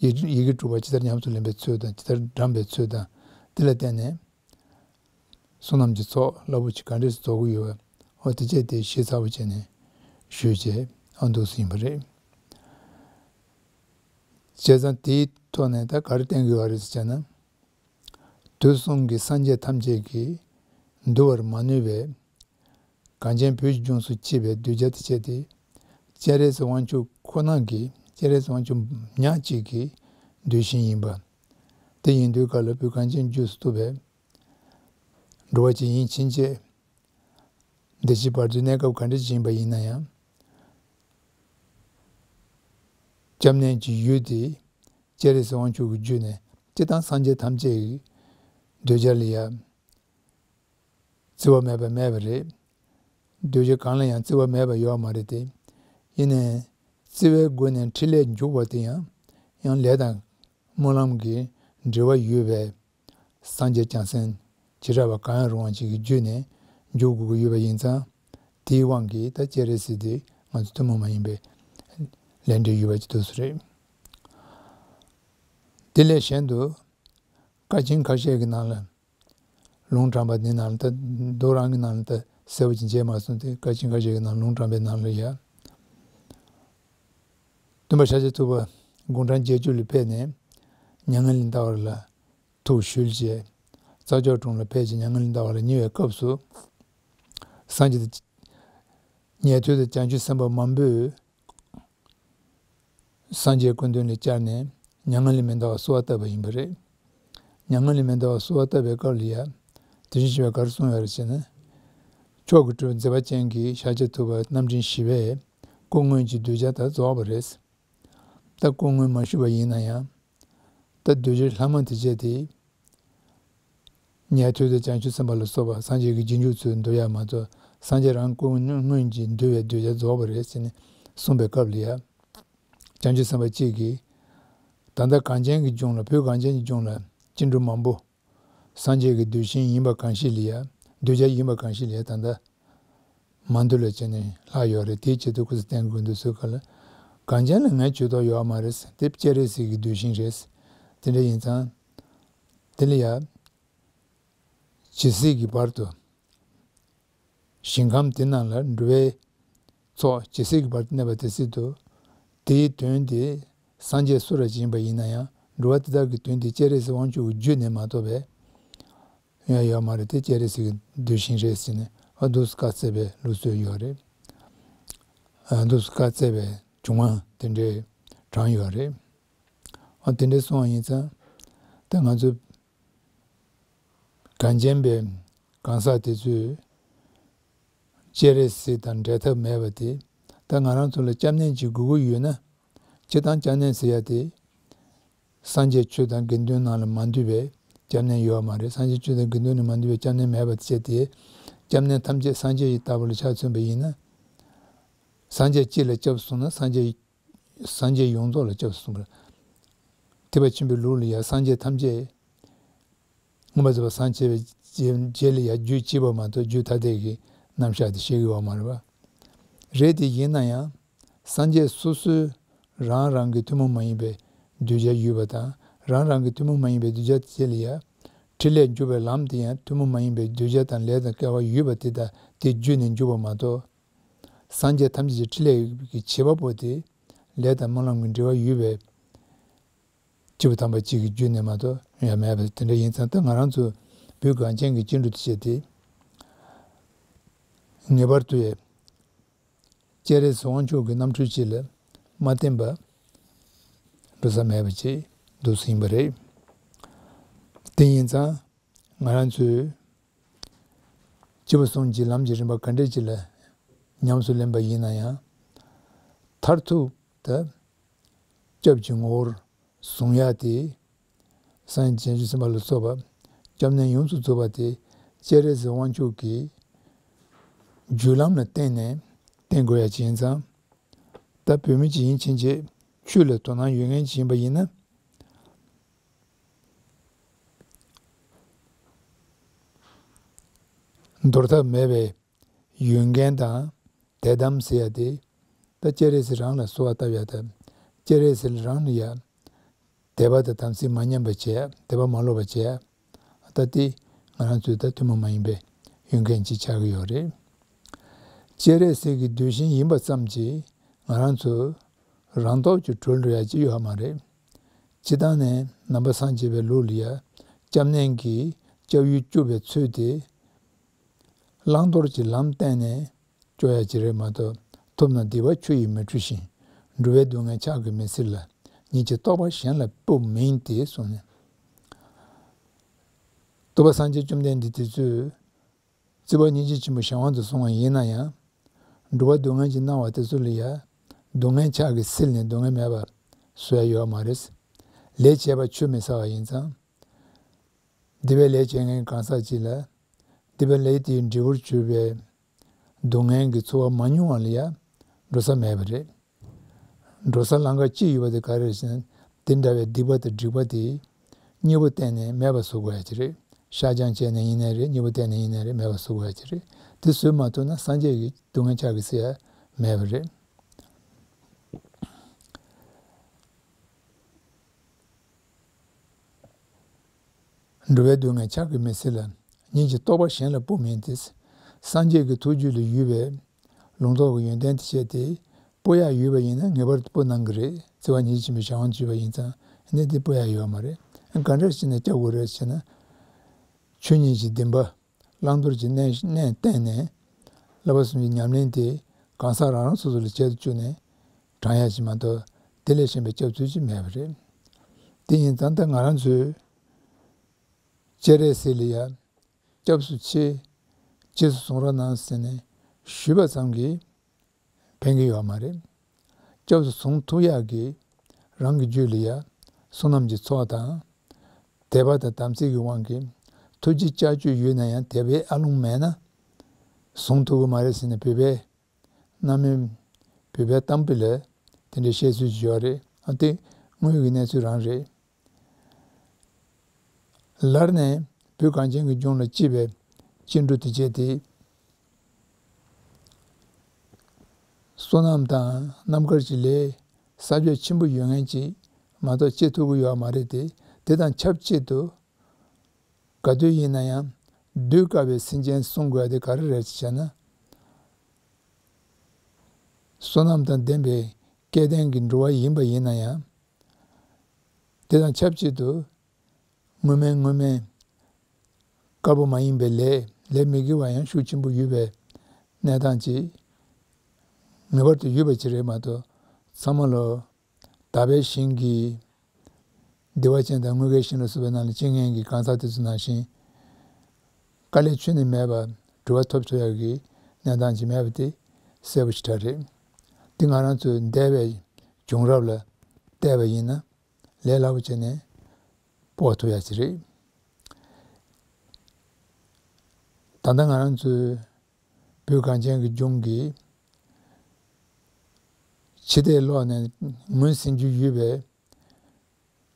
ཡིག་ཡི་གེ་དྲུག་པ་ཇི་ལྟར་ཉམས་སུ་ལེན་པའི་ཚུལ་དང་ཇི་ལྟར་བགྲང་པའི་ཚུལ་དང་། དེ་ལ་བརྟེན་ནས་བསོད་ནམས་ཀྱི་ཚོགས་རླབས་པོ་ཆེ་ག་འདྲས་སུ་རྫོགས་ཀྱི་ཡོད་པ། འོ་དེ་བཅས་དེ་ཞིབ་ཚགས་པོ་བྱས་ནས་ཞུས་བྱས་ཨ་འདུག་སེ་ཡིན་པ་རེད། བྱས་ཙང་དེའི་ཐོག་ནས་ད་ག་རེ་བསྟན་གྱི་ཡོད་རེད་ཟེར་བྱས་ན། དུས་གསུམ་གྱི་སངས་རྒྱས་ཐམས་ཅད་ཀྱིས་འདུལ་བར་མ་ནུས་པའི་གངས་ཅན་བོད་ཀྱི་ལྗོངས་སུ་སྐྱེས་པའི་གདུལ་བྱ་དེ་བྱས་ཏེ། སྤྱན་རས་གཟིགས་དབང་ཕྱུག་ཁོ་ན་གི་སྤྱན་རས་གཟིགས་དབང་ཕྱུག་ཉག་གཅིག་གི་གདུལ་ཞིང་ཡིན་པ། དེ་ཡིན་དུས་ག་ལ་བོད་གངས་ཅན་རྒྱུད་སུ་གཏུགས་པའི་འགྲོ་བ་ཅིག་ཡིན་ཕྱིན་ཆད། འདི་ཕྱི་བར་དོའི་གནས་སྐབས་ག་འདྲ་ཞིག་ཡིན་པ་ཡིན་ན་ཡང་། སྐྱབས་གནས་ཀྱི་ཡུལ་དེ་སྤྱན་རས་གཟིགས་དབང་ཕྱུག་གི་རྒྱུད་ནས་སྤྱིར་བཏང་སངས་རྒྱས་ཐམས་ཅད་ཀྱི་གདུལ་བྱ་ལ་ཡང་བརྩི་བ་མེད་པ་མེད་པ་རེད། གདུལ་བྱ་གང་ལ་ཡང་བརྩི་བ་མེད་པ་ཡོད་མ་རེད་དེ། ཡིན་ནའི་བརྩི་བའི་སྒོ་ནས་འཕྲིན་ལས་འཇུག་པ་དེ་ཡང་ཡང་ལས་དང་སྨོན་ལམ་གྱི་འབྲེལ་བ་ཡོད་པའི་སངས་རྒྱས་བྱང་སེམས་བྱེ་བྲག་པ་གང་ཡང་རུང་བ་ཅིག་གི་བརྒྱུད་ནས་འཇུག་དགོས་ཀྱི་ཡོད་པ་ཡིན་ཙང་། དེའི་དབང་གིས་ད་སྤྱན་རས་གཟིགས་དེ་ང་ཚོ་ཐུན་མོང་མ་ཡིན་པའི་ལས་འབྲེལ་ཡོད་པ་ཅིག་འདུག་སེ་རེད། དེ་ལས་གཞན་དུ་བཀའ་ཆེན་ཁ་ཤས་ཀྱི་ནང་ལ། ལུང་དྲངས་པ་འདི་ནང་ལ་ད་མདོ་རང་གི་ནང་ལ་ད་གསལ་པོ་ཅིག་མཇལ་མ་སོང་སྟེ། བཀའ་ཆེན་ཁ་ཤས་ཀྱི་ནང་ལུང་དྲངས་པའི་ནང་ལ་ཡ། སྟོན་པ་ཤཱཀྱ་ཐུབ་པ་དགུང་གྲངས་བརྒྱད་ཅུ་ལ་ཕེབས་ནས་མྱ་ངན་ལས་འདའ་བ་ལ་ཐུགས་ཞུལ་བྱས། རྩྭ་མཆོག་གྲོང་ལ་ཕེབས་ཀྱི་མྱ་ངན་ལས་འདའ་བ་ལ་ཉེ་བའི་སྐབས་སུ། སངས་རྒྱས་ཉན་ཐོས་དང་བྱང་ཆུབ་སེམས་དཔའ་མང་པོས། སངས་རྒྱས་སྐུ་མདུན་ལ་བཅར་ནས་མྱ་ངན་ལས་མི་འདའ་བར་གསོལ་བ་བཏབ་པ་ཡིན་པ་རེད། མྱ་ངན་ལས་མི་འདའ་བར་གསོལ་བ་བཏབ་པའི་སྐབས་ལ་ཡ། དེ་བཞིན་གཤེགས་པས་ག་རེ་གསུངས་ཡོད་རེད་ཟེར་ན། མཆོག་གི་སྤྲུལ་པ་མཛད་པ་ཅན་གྱི་ཤཱཀྱ་ཐུབ་པ་རྣམ་འདྲེན་བཞི་པས་སྐུ་སྔོན་གྱི་གདུལ་བྱ་དག་རྫོགས་པ་རེད། ད་སྐུ་སྔོན་མ་ཞུས་པ་ཡིན་ན་ཡང་། ད་གདུལ་བྱ་ལྷག་མ་དེ་བྱས་ཏེ། ཉན་ཐོས་དང་བྱང་ཆུབ་སེམས་དཔའ་ལ་སོགས་པ་སངས་རྒྱས་ཀྱི་རྗེས་འཇུག་ཚོས་འདུལ་ཡ་མ་གཏོགས། སངས་རྒྱས་རང་སྐུ་སྔོན་གྱིས་འདུལ་བའི་གདུལ་བྱ་རྫོགས་པ་རེད་ཟེར་ནས་ གསུངས་པའི་སྐབས་ལ་ཡ། བྱང་ཆུབ་སེམས་དཔའ་གཅིག་གིས། ད་ལྟ་གངས་ཅན་གྱི་ལྗོངས་ལ་བོད་གངས་ཅན་གྱི་ལྗོངས་ལ་སྐྱེ་འགྲོ་མང་པོ། སངས་རྒྱས་ཀྱི་གདུལ་ཞིང་ཡིན་པ་གང་ཞིག་ལ་ཡ། གདུལ་བྱ་ཡིན་པ་གང་ཞིག་ལ་ཡ་ད་ལྟ། མ་འདུལ་ལ་བྱས་ནས་ལྷག་ཡོད་རེད། དེའི་ཆེད་དུ་སྐུ་ཚེ་བརྟན་དགོས་འདུག་ཟེར་ག་ལ། གངས་ཅན་ལ་ངའི་ཇུས་གཏོགས་ཡོད་མ་རེད། དེ་སྤྱན་རས་གཟིགས་ཀྱི་གདུལ་ཞིང་རེད། དེ་འདྲ་ཡིན་ཙང་། དེ་ལ་ཡ། ཇི་སྲིད་ཀྱི་བར་དུ། ཞིང་ཁམས་དེ་རྣམས་ལ་འགྲོ་བའི་ཚོགས་ཇི་སྲིད་ཀྱི་བར་དུ་གནས་པ་དེ་སྲིད་དུ། དེའི་དོན་དེ་སངས་རྒྱས་སུ་ར་ཅིག་ཡིན་པ་ཡིན་ན་ཡང་འགྲོ་བ་དེ་དག་གི་དོན་དེ་སྤྱན་རས་གཟིགས་དབང་ཕྱུག་གི་རྒྱུད་ནས་མ་གཏོགས་པའི་ཡང་ཡོད་མ་རེད་དེ། སྤྱན་རས་གཟིགས་ཀྱི་གདུལ་ཞིང་རེད་ཟེར་ནས་ཨ་འདུག་སེ་བཀའ་སྩལ་བའི་ལུགས་སྲོལ་ཡོད་རེད། ཨ་འདུག་སེ་བཀའ་སྩལ་བའི་བྱུང་བ་དེ་འདྲའི་གྲངས་ཡོད་རེད། ཨ་དེ་འདྲའི་སོང་བ་ཡིན་ཙང་ད་ང་ཚོ། གངས་ཅན་པའི་གང་ཟག་དེ་ཚོས་སྤྱན་རས་གཟིགས་དང་འབྲལ་ཐབས་མེད་པ་དེ། ད་ང་རང་ཚོ་ལ་སྐྱབས་གནས་ཅིག་དགོས་ཀྱི་ཡོད་ན། སྤྱིར་བཏང་སྐྱབས་གནས་ཟེར་ཡ་དེ། སངས་རྒྱས་ཆོས་དང་དགེ་འདུན་ནང་ལ་མ་འདུས་པའི་སྐྱབས་གནས་ཡོད་མ་རེད། སངས་རྒྱས་ཆོས་དང་དགེ་འདུན་ནང་མ་འདུས་པའི་སྐྱབས་གནས་མེད་པ་བྱས་ཏེ། སྐྱབས་གནས་ཐམས་ཅད་སངས་རྒྱས་ཡི་ལྟ་བུ་ལ་ཆ་མཚོན་པ་ཡིན་ན། སངས་རྒྱས་གཅིག་ལ་སྐྱབས་སུ་སོང་ན་སངས་རྒྱས། སངས་རྒྱས་ཡོངས་རྫོགས་ལ་སྐྱབས་སུ་སོང་བ། ཐེག་པ་ཆེན་པོའི་ལུགས་ལ་ཡང་སངས་རྒྱས་ཐམས་ཅད། མངོན་པར་རྫོགས་པར་སངས་རྒྱས་པའི་རྗེས་ལ་ཡང་རྒྱུད་གཅིག་པ་མ་གཏོགས་རྒྱུད་ཐ་དད་ཀྱི་རྣམ་གཞག་དེ་བཤད་ཀྱི་ཡོད་མ་རེད་པ། རེད་དེ་ཡིན་ན་ཡང་། སངས་རྒྱས་སོ་སོའི་རང་རང་གི་ཐུན་མོང་མ་ཡིན་པའི་གདུལ་བྱ་ཡོད་པ་དང་རང་རང་གི་ཐུན་མོང་མ་ཡིན་པའི་གདུལ་བྱ་དེ་ལ་ཡང་། ཕྲིན་ལས་འཇུག་པའི་ལམ་དེ་ཡང་ཐུན་མོང་མ་ཡིན་པའི་གདུལ་བྱ་དང་ལས་དང་སྐལ་བ་ཡོད་པ་དེ་དང་དེ་བརྒྱུད་ནས་འཇུག་པ་མ་གཏོགས། སངས་རྒྱས་ཐམས་ཅད་ཀྱི་ཕྲིན་ལས་ཀྱི་བྱེད་པ་པོ་དེ་ལས་དང་སྨོན་ལམ་གྱི་འབྲེལ་བ་ཡོད་པའི་སྐྱེས་བུ་དམ་པ་གཅིག་གི་རྒྱུད་ནས་མ་གཏོགས་ཡང་མེད་པ་དེ་འདྲ་ཡིན་ཙང་། ད་ང་རང་ཚོ་བོད་གངས་ཅན་གྱི་སྐྱེ་འགྲོ་དེ་བྱས་ཏེ་ངེས་པར་དུ་ཡང་སྤྱན་རས་གཟིགས་དབང་ཕྱུག་གི་རྣམ་འཕྲུལ་ཅིག་ལ་མ་བརྟེན་པ་འགྲོ་ས་མེད་པ་ཅིག་འདུག་སེ་ཡིན་པ་རེད། དེ་ཡིན་ཙང་། ང་རང་ཚོས་སྐྱེས་བུ་གསུམ་གྱི་ལམ་གྱི་རིམ་པ་ག་འདྲ་ཅིག་ལ་ཉམས་སུ་ལེན་པ་ཡིན་ན་ཡང་། མཐར་ཐུག་ཏུ་སྐྱབས་ཀྱི་ངོ་བོར་བཟུང་ཡ་དེ། སངས་རྒྱས་བྱང་ཆུབ་སེམས་དཔའ་ལ་སོགས་པ་སྐྱབས་གནས་ཡོངས་སུ་རྫོགས་པ་དེ་སྤྱན་རས་གཟིགས་དབང་ཕྱུག་གི་རྒྱུད་ལམ་ལ་བརྟེན་ནས་བསྟེན་དགོས་ཡ་ཅིག་ཡིན་ཙང་། ད་བོད་མི་ཅིག་ཡིན་ཕྱིན་ཆད་ཆོས་ལ་དོ་སྣང་ཡོད་མཁན་ཅིག་ཡིན་པ་ཡིན་ན། འདོར་ཐབས་མེད་པའི་ཡོན་ཏན་དང་དད་དམ་ཟེར་ཡ་དེ། ད་སྤྱན་རས་གཟིགས་རང་ལ་གསོལ་བ་བཏབ་ཡ་དང་། སྤྱན་རས་གཟིགས་རང་ལ་ཡ་དད་པ་དང་དམ་ཚིག་མ་ཉམས་པ་བྱེད་ཡ། དད་པ་མ་ལོག་པ་བྱེད་ཡ། ད་དེ་ང་རང་ཚོའི་ད་ཐུན་མོང་མ་ཡིན་པའི་ཡོན་ཏན་ཅིག་ཆགས་ཀྱི་ཡོད་རེད། སྤྱན་རས་གཟིགས་ཀྱི་གདུལ་ཞིང་ཡིན་པ་ཙམ་གྱིས་ང་རང་ཚོ་རང་སྟོབས་ཀྱིས་གྲོལ་འགྲོ་ཡ་ཅིག་ཡོད་མ་རེད། སྤྱིར་བཏང་ནས་ནང་པ་སངས་རྒྱས་པའི་ལུགས་ལ་ཡ་སྐྱབས་གནས་ཀྱི་སྐྱབས་ཡུལ་གཅིག་པའི་ཚུལ་དེ། བླང་དོར་གྱི་ལམ་བསྟན་ནས་སྐྱོ་ཡ་ཅིག་རེད་མ་གཏོགས། ཐོབ་ན་སྡིག་པ་ཆུ་ཡིས་མི་འཁྲུ་ཞིང་། འགྲོ་བའི་སྡུག་བསྔལ་ཕྱག་གིས་མི་སེལ་ལ། ཉིད་ཀྱི་རྟོགས་པ་གཞན་ལ་སྤོ་མིན་ཏེ་གསུངས་ནས། རྟོགས་པ་སངས་རྒྱས་བཅོམ་ལྡན་འདས་དེ་ཚོས་རྩི་བ་སྙིང་རྗེ་ཆེན་པོ་གཞན་དབང་དུ་སོང་བ་ཡིན་ན་ཡང་། འགྲོ་བ་སྡུག་བསྔལ་གྱིས་མནར་བ་དེ་ཚོ་ལ་ཡ་སྡུག་བསྔལ་ཕྱག་གིས་སེལ་ནས་སྡུག་བསྔལ་མེད་པ་བཟོ་ཡ་ཡོད་མ་རེད། ལས་བྱས་པ་ཆུད་མི་ཟ་བ་ཡིན་ཙང་། སྡིག་པའི་ལས་བྱེད་མཁན་གང་ཟག་ཅིག་ལ། སྡིག་པའི་ལས་དེའི་འབྲས་བུར་གྱུར་པའི་སྡུག་བསྔལ་གྱི་ཚོར་བ་མ་མྱོང་བ་ལ་ཡང་འགྲོ་ས་མེད་པ་རེད། འགྲོ་ས་ལམ་ཁ་གཅིག་ཡོད་པ་དེ་ག་རེ་རེད་ཟེར་ན། དེ་འདྲ་བའི་སྡིག་པ་དང་སྒྲིབ་པ་དེ་གཉིས་པོ་བསྟན་ནས་མེད་པ་བཟོ་དགོས་ཡ་ཅིག་རེད། བཤགས་སྦྱང་བྱས་ནས་ཡིན་ནའི་རེད། གཉིས་པོ་བསྟན་ནས་ཡིན་ནའི་རེད། མེད་པ་བཟོ་དགོས་ཡ་ཅིག་རེད། དེ་བཟོས་མ་ཐུབ་ན་སངས་རྒྱས་ཀྱི་སྡུག་བསྔལ་ཕྱག་གིས་སེལ་ཡ་མེད་པ་རེད། འགྲོ་བའི་སྡུག་བསྔལ་ཕྱག་གིས་མི་སེལ་ལ། ཉིད་ཀྱི་རྟོགས་པ་གཞན་ལ་སྤོ་མིན་ཏེ། སངས་རྒྱས་ཀྱི་ཐུགས་རྒྱུད་ལ་ཡོད་པའི་ལུང་རྟོགས་ཀྱི་ཡོན་ཏན་དེ་བྱས་ཏེ། སྤོ་ཡ་ཡོད་པ་ཡིན་ན་ངེས་པར་དུ་སྤོ་གནང་གི་རེད། བརྩེ་བ་ཉིད་ཀྱིས་འཆིང་བའི་གཞན་དབང་དུ་གྱུར་པ་ཡིན་ཙང་ནི་དེ་སྤོ་ཡ་ཡོད་མ་རེད། ག་འདྲ་བྱས་ནས་སྐྱོབ་དགོས་རེད་ཟེར་ན། ཆོས་ཉིད་ཀྱི་བདེན་པ། བླང་དོར་གྱི་གནས་གནས་བསྟན་ནས། བསླབ་པ་གསུམ་གྱི་ཉམས་ལེན་དེ་གང་ཟག་རང་རང་སོ་སོ་ལ་བྱེད་དུ་བཅུག་ནས་དྲང་ཡ་ཞིག་མ་གཏོགས། དེ་ལས་གཞན་པའི་སྐྱབས་ཚུལ་ཅིག་མེད་པ་རེད། དེ་ཡིན་ཙང་ད་ང་རང་ཚོས་སྤྱན་རས་གཟིགས་ལ་ཡ་སྐྱབས་སུ་མཆི། རྗེས་སུ་བཟུང་རོགས་གནང་ཟེར་ནས་ཞུས་པ་ཙམ་གྱིས་ཕན་གྱི་ཡོད་མ་རེད། སྐྱབས་སུ་བཟུང་ཐུབ་ཡག་གི་རང་གི་རྒྱུད་ལ་ཡ་བསོད་ནམས་ཀྱི་ཚོགས་དང་། དད་པ་དང་དམ་ཚིག་གི་དབང་གིས་ཐུགས་རྗེ་ལྕགས་ཀྱུ་ཡོད་ན་ཡང་དད་པའི་ཨ་ལོང་མེད་ན་བཟུང་ཐུབ་ཀྱི་མ་རེད་ཟེར་ནས། བོད་པའི་གནའ་མི་ བོད་པའི་གཏམ་དཔེ་ལ་དེ་འདྲའི་བཤད་ཚུལ་ཞིག་ཡོད་རེད། ཨ་དེ་དངོས་ཡོད་ཀྱི་གནས་ཚུལ་རང་རེད། ལར་ནས་བོད་གངས་ཅན་གྱི་ལྗོངས་ལ་སྐྱིད་པའི་སྐྱེ་འགྲོ་དུས་བྱས་ཏེ། སོ་ནམ་དང་རྣམ་དཀར་གྱི་ལས་ས་ཕྱོགས་ཆེན་པོ་ཡོད་མཁན་ཅིག་མ་གཏོགས་སྐྱེ་ཐུབ་ཀྱི་ཡོད་མ་རེད་དེ། དེ་དང་ཆབས་ཅིག་ཏུ་ག་དུས་ཡིན་ན་ཡང་སྡོད་དཀའ་བའི་སེམས་ཅན་བསྲུང་དགོས་ཡ་དེ་ག་རེ་རེད་ཅེས་བྱས་ན། བསོད་ནམས་དང་ལྡན་པའི་སྐལ་ལྡན་གྱི་འགྲོ་བ་ཡིན་པ་ཡིན་ན་ཡང་། དེ་དང་ཆབས་ཅིག་ཏུ་སྔོན་མའི་སྔོན་མའི་དཀར་པོ་མ་ཡིན་པའི་ལས་ལས་མི་དགེ་བ་ཡང་ཤུགས་ཆེན་པོ་ཡོད་པའི་གནས་སྟངས་ཅིག་ངེས་པར་དུ་ཡོད་པ་ཅིག་རེད་མ་གཏོགས། ཚང་མ་ལོ་དག་པའི་ཞིང་གི་བདེ་བ་ཅན་དང་དངུལ་ཁའི་ཞིང་ལ་སོགས་པའི་ནང་ལ་སྐྱེ་མཁན་གྱི་གང་ཟག་དེ་ཚོ་ནང་བཞིན། དཀའ་ལས་ཁྱོན་ནས་མེད་པར་གྲུབ་པ་ཐོབ་ཐུབ་ཡག་གི་གནས་སྟངས་ཅིག་མེད་པ་དེ་གསལ་པོ་ཞེ་དྲག་རེད། འདི་ང་རང་ཚོའི་འདས་པའི་བྱུང་རབས་ལ་བལྟས་པ་ཡིན་ན་ལས་སླ་པོ་བྱས་ནས་དཔོག་ཐུབ་ཡག་ཅིག་རེད། ད་ལྟ་ང་རང་ཚོའི་བོད་གངས་ཅན་གྱི་ལྗོངས་ཀྱི་ཕྱི་བལྟས་ལོག་ནས་ངོས་ཟིན་རྒྱུ་ཡོད་པའི་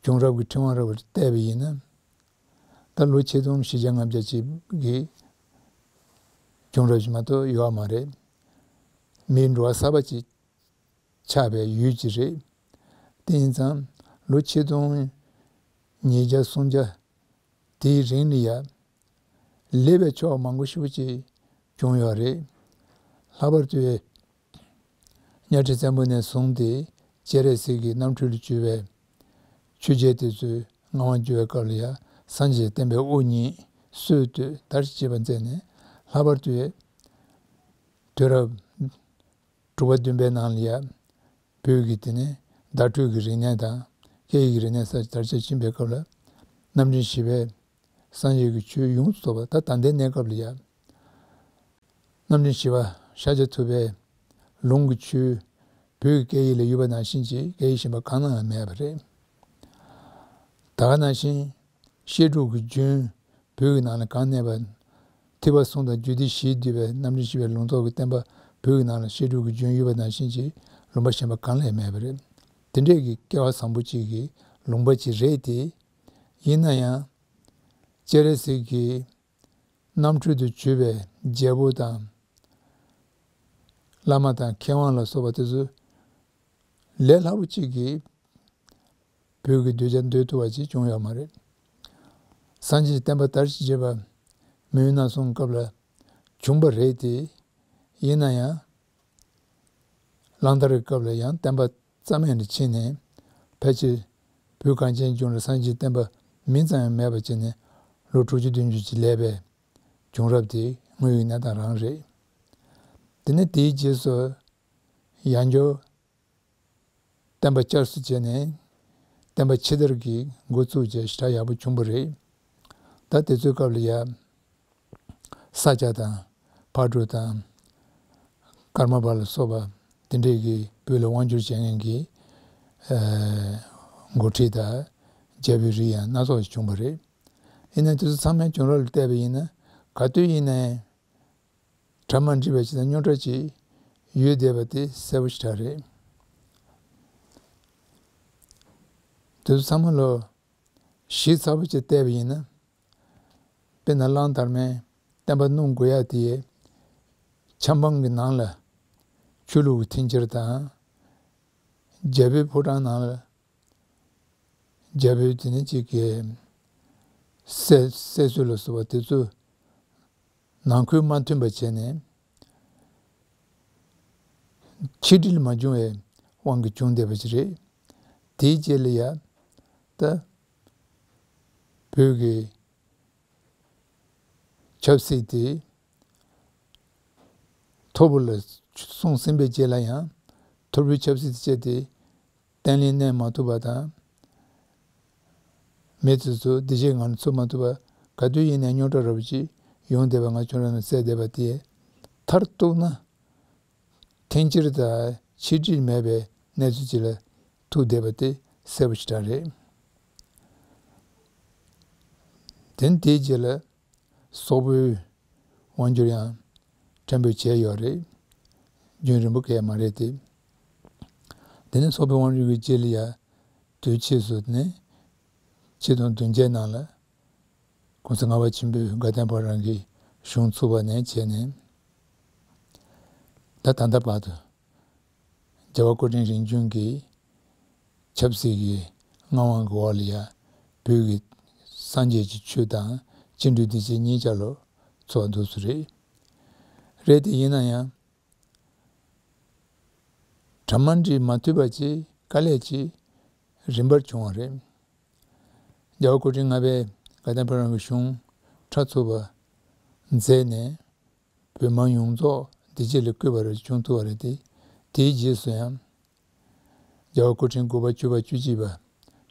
བྱུང་རབས་ཀྱི་ཕྲེང་བ་རབ་བལྟས་པ་ཡིན་ན། ད་ལོ་ཆིག་སྟོང་བཞི་བརྒྱ་ལྔ་བརྒྱ་ཅིག་གི་བྱུང་རབས་ཤིག་མ་གཏོགས་ཡོད་མ་རེད། མིའི་འགྲོ་བ་གསར་པ་ཅིག་ཆགས་པའི་ཡུལ་ཅིག་རེད། དེ་ཡིན་ཙང་ལོ་ཆིག་སྟོང་ཉིས་བརྒྱ་སུམ་བརྒྱ་དེའི་རིང་ལ་ཡ། ལས་པའི་ཕྱོགས་མང་པོ་ཞེ་པོ་ཅིག་བྱུང་ཡོད་རེད། ལྷག་པར་དུ་གཉའ་ཁྲི་བཙན་པོ་ནས་བཟུང་སྟེ་སྤྱན་རས་གཟིགས་ཀྱི་རྣམ་འཕྲུལ་དུ་གྱུར་པའི་ཆོས་རྒྱལ་དེ་ཚོས་མངའ་དབང་བསྒྱུར་བའི་སྐབས་ལ་ཡང་སངས་རྒྱས་བསྟན་པའི་དབུ་བརྙེས། སྲོལ་གཏོད། དར་ཞེས་པ་མཛད་ནས། ལྷག་པར་དུ་དུས་རབས་དྲུག་པ་བདུན་པའི་ནང་ལ་ཡང་བོད་ཀྱི་དེ་ནས་བརྡ་སྤྲོད་ཀྱི་རིག་གནས་དང་སྐད་ཡིག་གི་རིག་གནས་སོགས་དར་ཁྱབ་ཕྱིན་པའི་སྐབས་ལ། རྣམ་འདྲེན་བཞི་པས་སངས་རྒྱས་ཀྱི་ཆོས་ཡོངས་སུ་རྫོགས་པ། ད་ད་ལྟའི་གནས་སྐབས་ལ་ཡང་། རྣམ་འདྲེན་བཞི་པ་ཤཱཀྱ་ཐུབ་པའི་ལུང་གི་ཆོས་བོད་ཀྱི་སྐད་ཡིག་ལ་ཡོད་པ་ནང་བཞིན་གྱི་སྐད་ཡིག་གཞན་པ་གང་ན་ཡང་མེད་པ་རེད། ད་ག་ནང་བཞིན་བཤད་སྒྲུབ་ཀྱི་རྒྱུན་བོད་ཀྱི་ནང་ལ་གང་གནས་པ། ཐེག་པ་གསུམ་དང་རྒྱུད་སྡེ་བཞིས་བསྡུས་པའི་རྣམ་འདྲེན་བཞི་པའི་ལུང་རྟོགས་ཀྱི་བསྟན་པ་བོད་ཀྱི་ནང་ལ་བཤད་སྒྲུབ་ཀྱི་རྒྱུན་ཡོད་པ་ནང་བཞིན་གྱི་ལུང་པ་གཞན་པ་གང་ལ་ཡང་མེད་པ་རེད། དེ་འདྲས་ཀྱི་སྐལ་བ་བཟང་པོ་གཅིག་གི་ལུང་པ་གཅིག་རེད་དེ། ཡིན་ན་ཡང་། སྤྱན་རས་གཟིགས་ཀྱི་རྣམ་འཕྲུལ་དུ་གྱུར་པའི་རྒྱལ་པོ་དང་། བླ་མ་དང་མཁས་དབང་ལ་སོགས་པ་དེ་ཚོ་ལས་སླ་པོ་གཅིག་གིས་བོད་ཀྱི་གདུལ་བྱ་འདུལ་ཐུབ་པ་ཅིག་བྱུང་ཡོད་མ་རེད། སངས་རྒྱས་བསྟན་པ་དར་ཞིང་རྒྱས་པ་མི་ཡུལ་ནང་སོང་སྐབས་ལ་བྱུང་བ་རེད་དེ། ཡིན་ན་ཡང་། གླང་དར་གྱི་སྐབས་ལ་ཡང་བསྟན་པ་རྩ་མེད་ལ་ཕྱིན་ནས། ཕལ་ཆེར་བོད་གངས་ཅན་ལྗོངས་ལ་སངས་རྒྱས་བསྟན་པ་མིང་ཙམ་ཡང་མེད་པ་བྱས་ནས་ལོ་དྲུག་ཅུ་བདུན་ཅུ་ཅིག་སླེབས་པའི་བྱུང་རབས་དེ་དངོས་ཡོད་གནས་སྟངས་རང་རེད། དེ་ནས་དེའི་རྗེས་སུ་ཡང་བསྐྱར་བསྟན་པ་བསྐྱར་གསོ་བྱས་ནས་བསྟན་པ་ཕྱི་དར་གྱི་འགོ་བཙུགས་བྱས་ཞེ་དྲག་ཡག་པོ་བྱུང་བ་རེད། ད་དེ་ཚོའི་སྐབས་ལ་ཡ། ས་སྐྱ་དང་ཕག་གྲུ་དང་ཀརྨ་པ་ལ་སོགས་པ་དེ་འདྲས་ཀྱིས་བོད་ལ་དབང་བསྒྱུར་བྱེད་མཁན་གྱི་ཨ་འགོ་ཁྲིད་དང་རྒྱལ་པོའི་རིགས་ཡང་སྣ་ཚོགས་ཤིག་བྱུང་བ་རེད། ཡིན་ནའི་དེ་ཚོ་ཚང་མའི་བྱུང་རབས་ལ་བལྟས་པ་ཡིན་ན། ག་དུས་ཡིན་ནའི་གྲ་མ་འགྲིག་པ་ཅིག་དང་རྙོག་དྲ་ཅིག་ཡོད་བསྡད་པ་དེ་གསལ་པོ་ཞེ་དྲག་རེད། དེ་ཚོ་ཚང་མ་ལོ་ཞིབ་ཚགས་པོ་ཅིག་བལྟས་པ་ཡིན་ན། དཔེར་ན་གླང་དར་མས་བསྟན་པ་སྣུབ་དགོས་ཡ་དེ་ཡས་ཆབ་འབངས་ཀྱི་ནང་ལ་ཆོས་ལུགས་ཀྱི་འཐེན་འཁྱེར་དང་། རྒྱལ་པོའི་ཕོ་བྲང་ནང་ལ་རྒྱལ་པོའི་དེ་ནས་ཅིག་གི་སྲས་སྲས་གསོལ་ལ་སོགས་པ་དེ་ཚོ་ནང་ཁུལ་མ་མཐུན་པ་བྱས་ནས་ཆིག་སྒྲིལ་མ་བྱུང་བའི་དབང་གིས་བྱུང་བསྡད་པ་ཅིག་རེད། དེའི་རྗེས་ལ་ཡ་ད། བོད་ཀྱི་ཆབ་སྲིད་དེ་མཐོ་པོ་ལ་སོང་ཟིན་པའི་རྗེས་ལ་ཡང་མཐོ་པོའི་ཆབ་སྲིད་དེ་བྱས་ཏེ་བརྟན་ལྷིང་གནས་མ་ཐུབ་པ་དང་། མི་དེ་ཚོ་བདེ་སྐྱིད་ངང་ཚུད་མ་ཐུབ་པ། ག་དུས་ཡིན་ནའི་རྙོག་དྲ་རབ་ཅིག་ཡོང་བསྡད་པ་ང་ཁྱོད་རང་ནང་བསྡད་པ་དེ་མཐར་གཏུགས་ན། འཐེན་འཁྱེར་དང་ཆིག་སྒྲིལ་མེད་པའི་གནས་ཚུལ་ཅིག་ལ་ཐུག་བསྡད་པ་དེ་གསལ་པོ་ཞེ་དྲག་རེད། དེ་ནས་དེའི་རྗེས་ལ་སོག་པོའི་དབང་སྒྱུར་ཡང་ཕྲན་བུ་བྱས་ཡོད་རེད། རྒྱུན་རིང་པོ་གས་མ་རེད་དེ། དེ་ནས་སོག་པོའི་དབང་སྒྱུར་གྱི་རྗེས་ལ་ཡ། དུས་ཕྱིས་སུ་ནས་ཆིག་སྟོང་བདུན་བརྒྱའི་ནང་ལ་༸གོང་ས་ལྔ་པ་ཆེན་པོས་དགའ་ལྡན་ཕོ་བྲང་གི་གཞུང་བཙུགས་པ་ནས་བྱས་ནས། ད་ད་ལྟ་བར་དུ་རྒྱལ་བ་སྐུ་ཕྲེང་རིམ་བྱོན་གྱི་ཆབ་སྲིད་ཀྱི་མངའ་དབང་གི་འོག་ལ་ཡ། བོད་ཀྱི་སངས་རྒྱས་ཀྱི་ཆོས་དང་སྤྱི་འགྲོས་སྡེ་ཚན་གཉིས་ཆ་ལ་ཚུགས་པ་འདུག་སེ་རེད། རེད་དེ་ཡིན་ན་ཡང་། གྲ་མ་འགྲིག་མ་ཐུབ་པ་ཅིག་དཀའ་ལས་ཅིག་རིམ་པར་བྱུང་བ་རེད། རྒྱལ་བ་སྐུ་ཕྲེང་ལྔ་པས་དགའ་ལྡན་ཕོ་བྲང་གི་གཞུང་ཁྲ་ཚུགས་པ་མཛད་ནས། བོད་དམངས་ཡོངས་རྫོགས་བདེ་སྐྱིད་ལ་བཀོད་པ་རེ་བྱུང་ཐུབ་པ་རེད་དེ། དེའི་རྗེས་སུ་ཡང་། རྒྱལ་བ་སྐུ་ཕྲེང་དགུ་པ་བཅུ་པ་བཅུ་གཅིག་པ་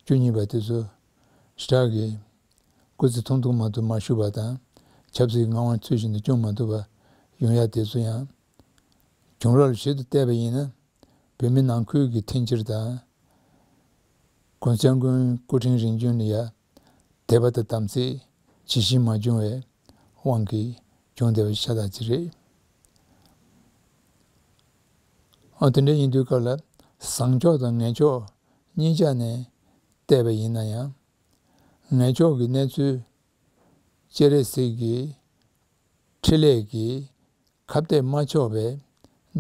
བཅུ་གཉིས་པ་དེ་ཚོ་ཞེ་དྲག་གི་སྐུ་ཚེ་ཐུང་ཐུང་མ་གཏོགས་མ་བཞུགས་པ་དང་། ཆབ་སྲིད་ཀྱི་མངའ་དབང་ཚུལ་བཞིན་དུ་སྐྱོང་མ་ཐུབ་པ་ཡོང་ཡ་དེ་ཚོ་ཡང་། བྱུང་རབས་ལ་ཞིབ་ཏུ་བལྟས་པ་ཡིན་ན། བོད་མི་ནང་ཁུལ་གྱི་འཐེན་འཁྱེར་དང་། གོང་ས་སྐྱབས་མགོན་སྐུ་ཕྲེང་རིམ་བྱོན་ལ་ཡ། དད་པ་དང་དམ་ཚིག་ཇི་བཞིན་མ་བྱུང་བའི་དབང་གིས་བྱུང་བསྡད་པ་ཤ་སྟག་ཅིག་རེད། ཨ། དེ་འདྲ་ཡིན་དུས་སྐབས་ལ་བཟང་ཕྱོགས་དང་ངན་ཕྱོགས་གཉིས་ཆ་ནས་བལྟས་པ་ཡིན་ན་ཡང་། ངན་ཕྱོགས་ཀྱི་གནས་ཚུལ་སྤྱན་རས་གཟིགས་ཀྱི་འཕྲིན་ལས་ཀྱིས་ཁ་གཏད་མ་ཆོག་པའི་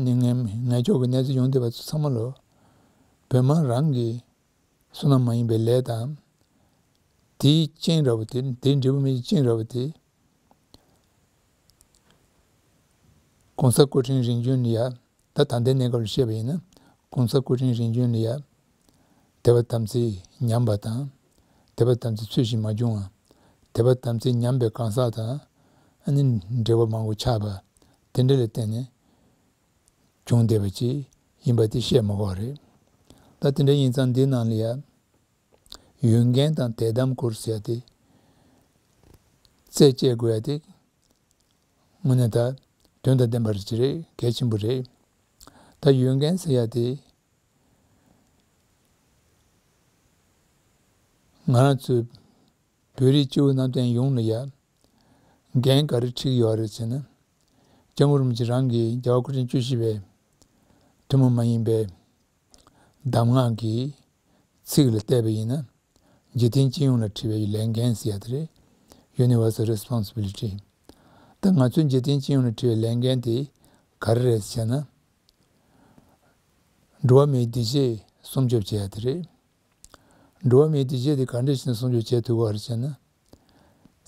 ངན་ངན་ངན་ཕྱོགས་ཀྱི་གནས་ཚུལ་ཡོང་བསྡད་པ་ཚོ་ཚང་མ་ལོ། བོད་དམངས་རང་གི་བསོད་ནམས་མ་ཡིན་པའི་ལས་དང་། དེའི་རྐྱེན་ར་བ་དེ། དེའི་འབྲས་བུ་མི་རྐྱེན་ར་བ་དེ། གོང་ས་སྐུ་ཕྲེང་རིམ་བྱོན་ལ་ཡ། ད་ད་ལྟའི་གནས་སྐབས་ལ་བཤད་པ་ཡིན་ན། གོང་ས་སྐུ་ཕྲེང་རིམ་བྱོན་ལ་ཡ། དད་པ་དམ་ཚིག་ཉམས་པ་དང་། དད་པ་དམ་ཚིག་ཚུལ་བཞིན་མ་བྱུང་བ། དད་པ་དམ་ཚིག་ཉམས་པའི་གང་ཟག་དང་། ཨ་ནི་འབྲེལ་བ་མང་པོ་ཆགས་པ། དེ་འདྲ་ལ་བརྟེན་ནས་བྱུང་བསྡད་པ་ཅིག་ཡིན་པ་དེ་བཤད་མ་དགོས་པ་རེད། ད་དེ་འདྲ་ཡིན་ཙང་འདི་ནང་ལ་ཡ། ཡོན་ཏན་དང་དད་དམ་སྐོར་ཟེར་ཡ་དེ། རྩད་གཅོད་དགོས་ཡ་དེ། དངོས་གནས་ད་དོན་དང་ལྡན་པ་ཅིག་རེད། གལ་ཆེན་པོ་རེད། ད་ཡོན་ཏན་ཟེར་ཡ་དེ། ང་རང་ཚོའི་བོད་རིགས་སྤྱི་བོ་གནམ་བསྟན་ཡོངས་ལ་ཡ། འགན་ག་རེ་འཁྲི་གི་ཡོད་རེད་ཟེར་ན། སྐྱབས་མགོན་རིན་པོ་ཆེ་རང་གིས་རྒྱལ་བ་སྐུ་ཕྲེང་བཅུ་བཞི་པའི་ཐུན་མོང་མ་ཡིན་པའི་གདམས་ངག་གི་ཚིག་ལ་བལྟས་པ་ཡིན་ན། འཇིག་རྟེན་སྤྱི་ཡོངས་ལ་འཁྲི་བའི་ལས་འགན་ཟེར་ཡ་དེ་རེད། Universal Responsibility། ད་ང་ཚོའི་འཇིག་རྟེན་སྤྱི་ཡོངས་ལ་འཁྲི་བའི་ལས་འགན་དེ་ག་རེ་རེད་ཟེར་ན། འགྲོ་བ་མིའི་བདེ་སྐྱིད་སྲུང་སྐྱོབ་བྱེད་ཡ་དེ་རེད། འགྲོ་བ་མིའི་བདེ་སྐྱིད་དེ་ག་འདྲ་ཞིག་ནས་སྲུང་སྐྱོབ་བྱེད་ཐུབ་དགོས་རེད་ཟེར་ན།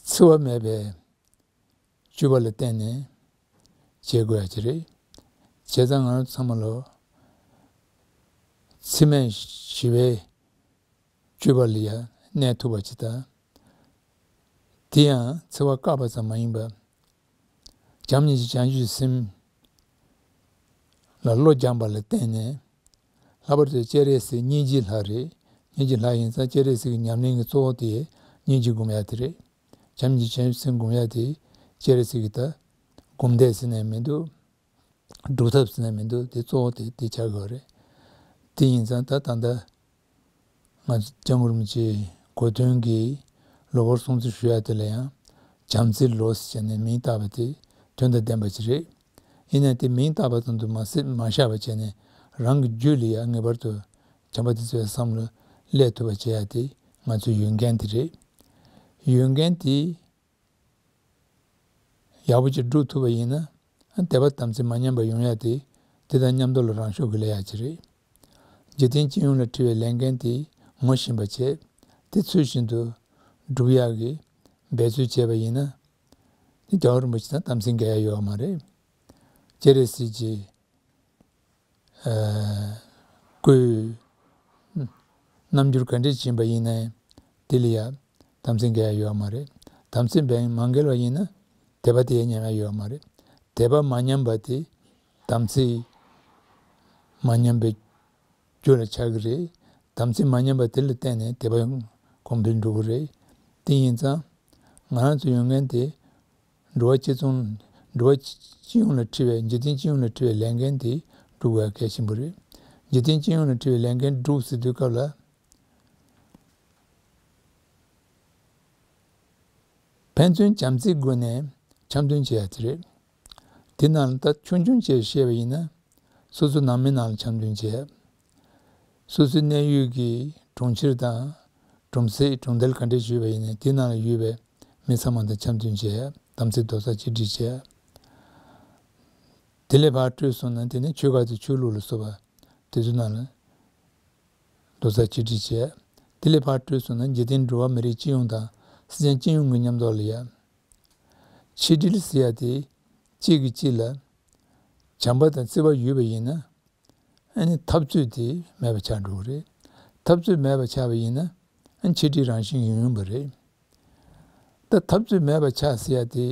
འཚེ་བ་མེད་པའི་སྤྱོད་པ་ལ་བརྟེན་ནས་བྱེད་དགོས་ཡ་ཅིག་རེད། བྱས་ཙང་ང་རང་ཚང་མ་ལོ། འཚེ་མེད་ཞི་བའི་སྤྱོད་པ་ལ་ཡ་གནས་ཐུབ་པ་ཅིག་དང་། དེ་ཡང་འཚེ་བ་བཀག་པ་ཙམ་མ་ཡིན་པར། བྱམས་སྙིང་རྗེ་བྱང་ཆུབ་སེམས་ལ་བློ་སྦྱངས་པ་ལ་བརྟེན་ནས། ལྷག་པར་དུ་སྤྱན་རས་གཟིགས་སྙིང་རྗེའི་ལྷ་རེད། སྙིང་རྗེའི་ལྷ་ཡིན་ཙང་སྤྱན་རས་གཟིགས་ཀྱི་ཉམས་ལེན་གྱི་གཙོ་བོ་དེ་སྙིང་རྗེ་སྒོམ་ཡ་དེ་རེད། བྱམས་སྙིང་རྗེ་བྱང་ཆུབ་སེམས་སྒོམ་ཡ་དེ་སྤྱན་རས་གཟིགས་ཀྱི་ད་སྒོམ་བཟླས་ཟེར་ནས་མི་འདུག་སྒྲུབ་ཐབས་ཟེར་ནས་མི་འདུག་དེ་གཙོ་བོ་དེ་དེ་ཆགས་དགོས་རེད། དེ་ཡིན་ཙང་ད་ད་ལྟ་ང་ཚོ་སྐྱབས་མགོན་རིན་པོ་ཆེའི་གོ་སྟོན་གྱི་ལོ་འཁོར་སྲུང་བརྩི་ཞུ་ཡ་དེ་ལ་ཡང་བྱམས་བརྩེའི་ལོ་ཟེར་ནས་མིང་བཏགས་པ་དེ་དོན་དང་ལྡན་པ་ཅིག་རེད། ཡིན་ནའི་དེ་མིང་བཏགས་པ་ཙམ་དུ་མ་ཟད་མ་བཞག་པ་བྱས་ནས་རང་གི་རྒྱུད་ལ་ཡང་ངེས་པར་དུ་བྱམས་པ་དེ་ཚོའི་བསམ་བློ་སླེབས་ཐུབ་པ་བྱེད་ཡ་དེ་ང་ཚོའི་ཡོན་ཏན་དེ་རེད། ཡོན་ཏན་དེ་ཡག་པོ་ཅིག་སྒྲུབ་ཐུབ་པ་ཡིན་ན། དད་པ་དམ་ཚིག་མ་ཉམས་པ་ཡོང་ཡ་དེ། དེ་དང་མཉམ་དུ་ལ་རང་ཤུགས་ཀྱིས་སླེབས་ཡ་ཅིག་རེད། འཇིག་རྟེན་སྤྱི་ཡོངས་ལ་འཁྲི་བའི་ལས་འགན་དེ་ངོ་ཤེས་པ་བྱས། དེ་ཚུལ་བཞིན་དུ་སྒྲུབ་ཡག་གི་འབད་རྩོལ་བྱས་པ་ཡིན་ན། དེ་རྒྱལ་བ་རིན་པོ་ཆེ་དང་དམ་ཚིག་འགལ་ཡ་ཡོད་མ་རེད། སྤྱན་རས་གཟིགས་ཀྱི་སྐུའི་རྣམ་འགྱུར་ག་འདྲས་ཕྱིན་པ་ཡིན་ནའི་དེ་ལ་ཡང་དམ་ཚིག་འགལ་ཡ་ཡོད་མ་རེད། དམ་ཚིག་འབའ་མ་འགལ་བ་ཡིན་ན་དད་པ་དེ་ཡང་ཉམས་ཡ་ཡོད་མ་རེད། དད་པ་མ་ཉམས་པ་དེ་དམ་ཚིག་མ་ཉམས་པའི་རྒྱུ་ལ་ཆགས་ཀྱི་རེད། དམ་ཚིག་མ་ཉམས་པ་དེ་ལ་བརྟེན་ནས་དད་པ་གོང་འཕེལ་འགྲོ་གི་རེད། དེ་ཡིན་ཙང་ང་རང་ཚོ་ཡོད་མཁན་དེ། འགྲོ་བ་སྤྱི་ཚོགས། འགྲོ་བ་སྤྱི་ཡོངས་ལ་འཁྲི་བའི། འཇིག་རྟེན་སྤྱི་ཡོངས་ལ་འཁྲི་བའི་ལས་འགན་དེ་སྒྲུབ་དགོས་གལ་ཆེན་པོ་རེད། འཇིག་རྟེན་སྤྱི་ཡོངས་ལ་འཁྲི་བའི་ལས་འགན་སྒྲུབ་ཟེར་དུས་སྐབས་ལ། ཕན་ཚུན་བྱམས་བརྩེའི་སྒོ་ནས་འཆམ་མཐུན་བྱེད་ཡ་དེ་རེད། དེ་ནང་ལ་ད་ཆུང་ཆུང་བྱས་བཤད་པ་ཡིན་ན། སོ་སོ་ནང་མི་ནང་ལ་འཆམ་མཐུན་བྱེད་ཡ། སོ་སོའི་གནས་ཡུལ་གྱི་གྲོང་ཁྱེར་དང་གྲོང་གསེབ་གྲོང་རྡལ་ག་འདྲས་ཡོད་པ་ཡིན་ན་དེ་ནང་ལ་ཡོད་པའི་མི་ཚང་མ་དང་འཆམ་མཐུན་བྱས། དམ་ཚིག་རྡོག་རྩ་གཅིག་སྒྲིལ་བྱས། དེ་ལས་ཕར་སྤྲོས་སོང་ན་དེ་ནི་ཆོས་ཁ་དང་ཆོས་ལུགས་ལ་སོགས་པ་དེ་ཚོའི་ནང་ལ་རྡོག་རྩ་གཅིག་སྒྲིལ་བྱས། དེ་ལས་ཕར་སྤྲོས་སོང་ན་འཇིག་རྟེན་འགྲོ་བ་མི་རིགས་སྤྱི་ཡོངས་དང་སེམས་ཅན་སྤྱི་ཡོངས་ཀྱི་མཉམ་དུ་ལ་ཡ། ཆིག་སྒྲིལ་ཟེར་ཡ་དེ་གཅིག་གིས་གཅིག་ལ་བྱམས་པ་དང་བརྩེ་བ་ཡོད་པ་ཡིན་ན། ཨ་ནི་འཐབ་རྩོད་དེ་མེད་པ་ཆགས་འགྲོ་གི་རེད། འཐབ་རྩོད་མེད་པ་ཆགས་པ་ཡིན་ན་ཨ་ནི་ཆིག་སྒྲིལ་རང་བཞིན་ཡོང་ཡོང་པ་རེད། ད་འཐབ་རྩོད་མེད་པ་ཆགས་ཟེར་ཡ་དེ་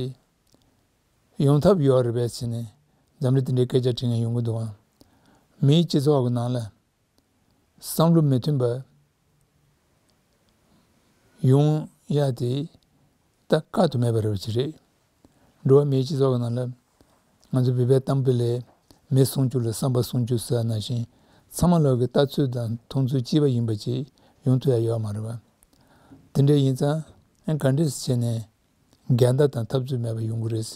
ཡོང་ཐབས་ཡོད་རེད་པས་ཟེར་ནས་འཛམ་གླིང་དེ་འདྲའི་སྐད་ཆ་དྲི་མཁན་ཡོང་གི་འདུག་ཨང་། མིའི་སྤྱི་ཚོགས་ཀྱི་ནང་ལ་བསམ་བློ་མི་མཐུན་པ་ཡོང་ཡ་དེ་ད་དཀའ་ཐུབ་མེད་པ་རེད་པ་ཅིག་རེད། འགྲོ་བ་མིའི་སྤྱི་ཚོགས་ཀྱི་ནང་ལ་ང་ཚོ་བོད་པའི་གཏམ་དཔེ་ལས་མི་སུམ་ཅུ་ལ་བསམ་པ་སུམ་ཅུ་ཟེར་བ་ནང་བཞིན་ཚང་མ་ལོག་གི་ལྟ་ཚུལ་དང་མཐོང་ཚུལ་གཅིག་པ་ཡིན་པ་ཅིག་ཡོང་ཐུབ་ཡ་ཡོད་མ་རེད་པ། དེ་འདྲ་ཡིན་ཙང་ཨ་ག་འདྲས་བྱས་ནས་འགལ་ཟླ་དང་འཐབ་རྩོད་མེད་པ་ཡོང་གི་རེད།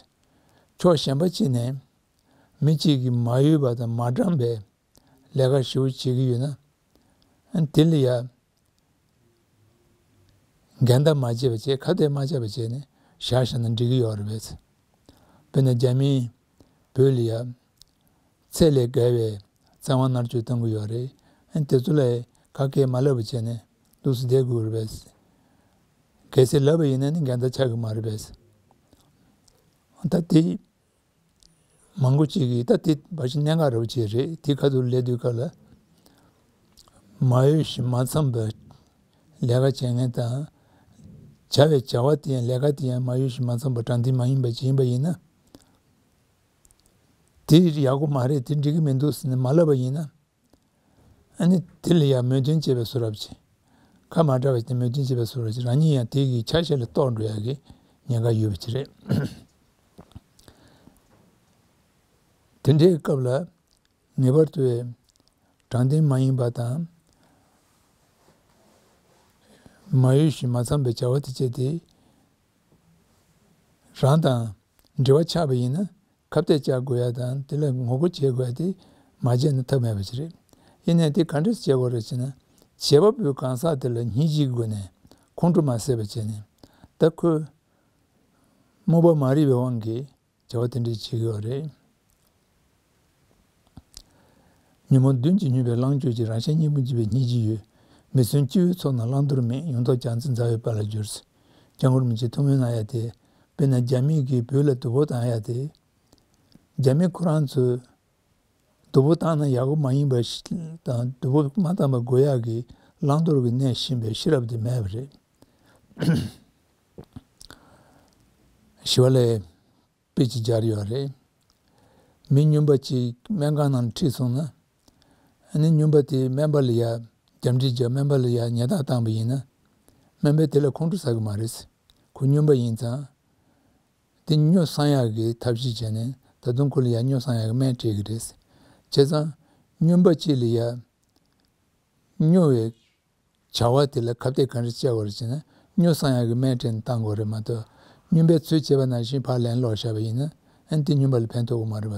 ཕྱོགས་གཞན་པ་གཅིག་ནས་མི་གཅིག་གིས་མ་འོས་པ་དང་མ་དྲང་པའི་ལས་ཀ་ཞེ་པོ་བྱེད་ཀྱི་ཡོད་ན་ཨ་དེ་ལ་ཡ། འགལ་ཟླ་མ་བྱས་པ་བྱས་ཁ་གཏད་མ་བྱས་པ་བྱས་ནས་བཞག་བཞག་ན་འགྲིག་གི་ཡོད་རེད་པས། དཔེར་ན་རྒྱ་མིས་བོད་ལ་ཡ་ཚད་ལས་བརྒལ་བའི་བཙན་དབང་མནར་གཅོད་གཏོང་གི་ཡོད་རེད། ཨ་དེ་ཚོ་ལ་ཁ་སྐད་མ་ལབ་པ་བྱས་ནས་འདུག་སེ་བསྡད་དགོས་རེད་པས། གལ་སྲིད་ལབ་པ་ཡིན་ན་ནི་འགལ་ཟླ་ཆགས་ཀྱི་མ་རེད་པས། ད་དེ། མང་པོ་ཅིག་གིས་ད་དེ་བ་ཞིག་གནད་འགག་རེད་པ་ཅིག་རེད། དེ་ཁ་ཐུག་ལས་དུས་སྐབས་ལ་མ་འོས་ཤིང་མ་འཚམས་པའི་ལས་ཀ་བྱེད་མཁན་དང་བྱ་བའི་བྱ་བ་དེ་ཡང་ལས་ཀ་དེ་ཡང་མ་འོས་ཤིང་མ་འཚམས་པ་དྲང་བདེན་མ་ཡིན་པ་ཅིག་ཡིན་པ་ཡིན་ན་དེ་ཡག་པོ་མ་རེད། དེ་འགྲིག་གི་མི་འདུག་ཟེར་ནས་མ་ལབ་པ་ཡིན་ན། ཨ་ནི་དེ་ལ་ཡང་མོས་མཐུན་བྱེད་པའི་བཟོ་འདྲ་ཅིག་ཁ་མ་བྲལ་བ་ཞིག་མོས་མཐུན་བྱེད་པའི་བཟོ་འདྲ་ཅིག་རང་ཉིད་ཡང་དེ་གི་ཆ་ཤས་ལ་གཏོགས་འགྲོ་ཡག་གི་ཉེན་ཁ་ཡོད་པ་ཅིག་རེད། དེ་འདྲའི་སྐབས་ལ་ངེས་པར་དུ་དྲང་བདེན་མ་ཡིན་པ་དང་མ་འོས་ཤིང་མ་འཚམས་པའི་བྱ་བ་དེ་བྱས་ཏེ་རང་དང་འབྲེལ་བ་ཆགས་པ་ཡིན་ན། ཁ་གཏད་བཅག་དགོས་ཡ་དང་དེ་ལ་ངོ་རྒོལ་བྱེད་དགོས་ཡ་དེ་མ་བྱས་ན་ཐབས་མེད་པ་ཞིག་རེད། ཡིན་ནའི་དེ་ག་འདྲས་བྱེད་དགོས་རེད་ཅེ་ན། བྱེད་པ་པོའི་གང་ཟག་དེ་ལ་སྙིང་རྗེའི་སྒོ་ནས་ཁོང་ཁྲོ་མ་སད་པ་བྱས་ནས་ད་ཁོས་རྨོངས་པ་མ་རིག་པའི་དབང་གིས་བྱ་བ་དེ་འདྲས་བྱེད་ཀྱི་ཡོད་རེད། ཉོན་མོངས་བདུན་གྱིས་མྱོས་པའི་ལང་སྤྱོད་ཀྱི་རང་གཞན་གཉིས་པོ་འཇིག་པའི་སྙིང་རྗེ་ཡོད། མི་བརྫུན་སྤྱི་བོའི་ཚོགས་རྣམས་བླང་དོར་མེད། ཡོངས་རྫོགས་བྱང་སེམས་མཛའ་བའི་དཔལ་ལ་སྦྱོར། སྐྱབས་མགོན་རིན་པོ་ཆེ་ཐུགས་སྨོན་གནང་ཡ་དེ། དཔེར་ན་རྒྱ་མི་གིས་བོད་ལ་སྡུག་པོ་བཏང་ཡ་དེ། རྒྱ་མི་ཁོ་རང་ཚོས་སྡུག་པོ་བཏང་ན་ཡག་པོ་མ་ཡིན་པ་ཞིག་དང་སྡུག་པོ་མ་བཏང་པ་དགོས་ཡག་གི་བླང་དོར་གྱི་གནས་ཤེས་པའི་ཤེས་རབ་དེ་མེད་པ་རེད། ཞི་བ་ལྷས་དཔེ་ཅིག་སྦྱར་ཡོད་རེད། མི་སྨྱོན་པ་ཅིག་སྨན་ཁང་ནང་ཁྲིད་སོང་ན། ཨ་ནི་སྨྱོན་པ་དེས་སྨན་པ་ལ་ཡ་རྒྱབ་འདྲི་བྱས་སྨན་པ་ལ་ཡ་ཉེས་རྡུང་བཏང་པ་ཡིན་ན། སྨན་པས་དེ་ལ་ཁོང་ཁྲོ་ཟ་གི་མ་རེད། ཁོ་སྨྱོན་པ་ཡིན་ཙང་། དེ་སྨྱོ་བསང་ཡག་གི་ཐབས་ཤེས་བྱས་ནས་ད་དུང་ཁོ་ལ་ཡ་སྨྱོ་བསང་ཡག་གི་སྨན་སྤྲད་ཀྱི་རེད། བྱས་ཙང་སྨྱོན་པ་གཅིག་ལ་ཡ་སྨྱོ་བའི་བྱ་བ་དེ་ལ་ཁ་གཏད་ག་འདྲ་བཅག་དགོས་རེད་ཅེ་ན། སྨྱོ་བསང་ཡག་གི་སྨན་སྤྲད་ནས་བཏང་དགོས་རེད་མ་གཏོགས། སྨྱོན་པའི་ཚུལ་བྱས་པ་ནང་བཞིན་ཕར་ལན་སློག་བཞག་པ་ཡིན་ན་ཨ་ནི་དེ་སྨྱོན་པ་ལ་ཕན་ཐོགས་ཀྱི་མ་རེད་པ།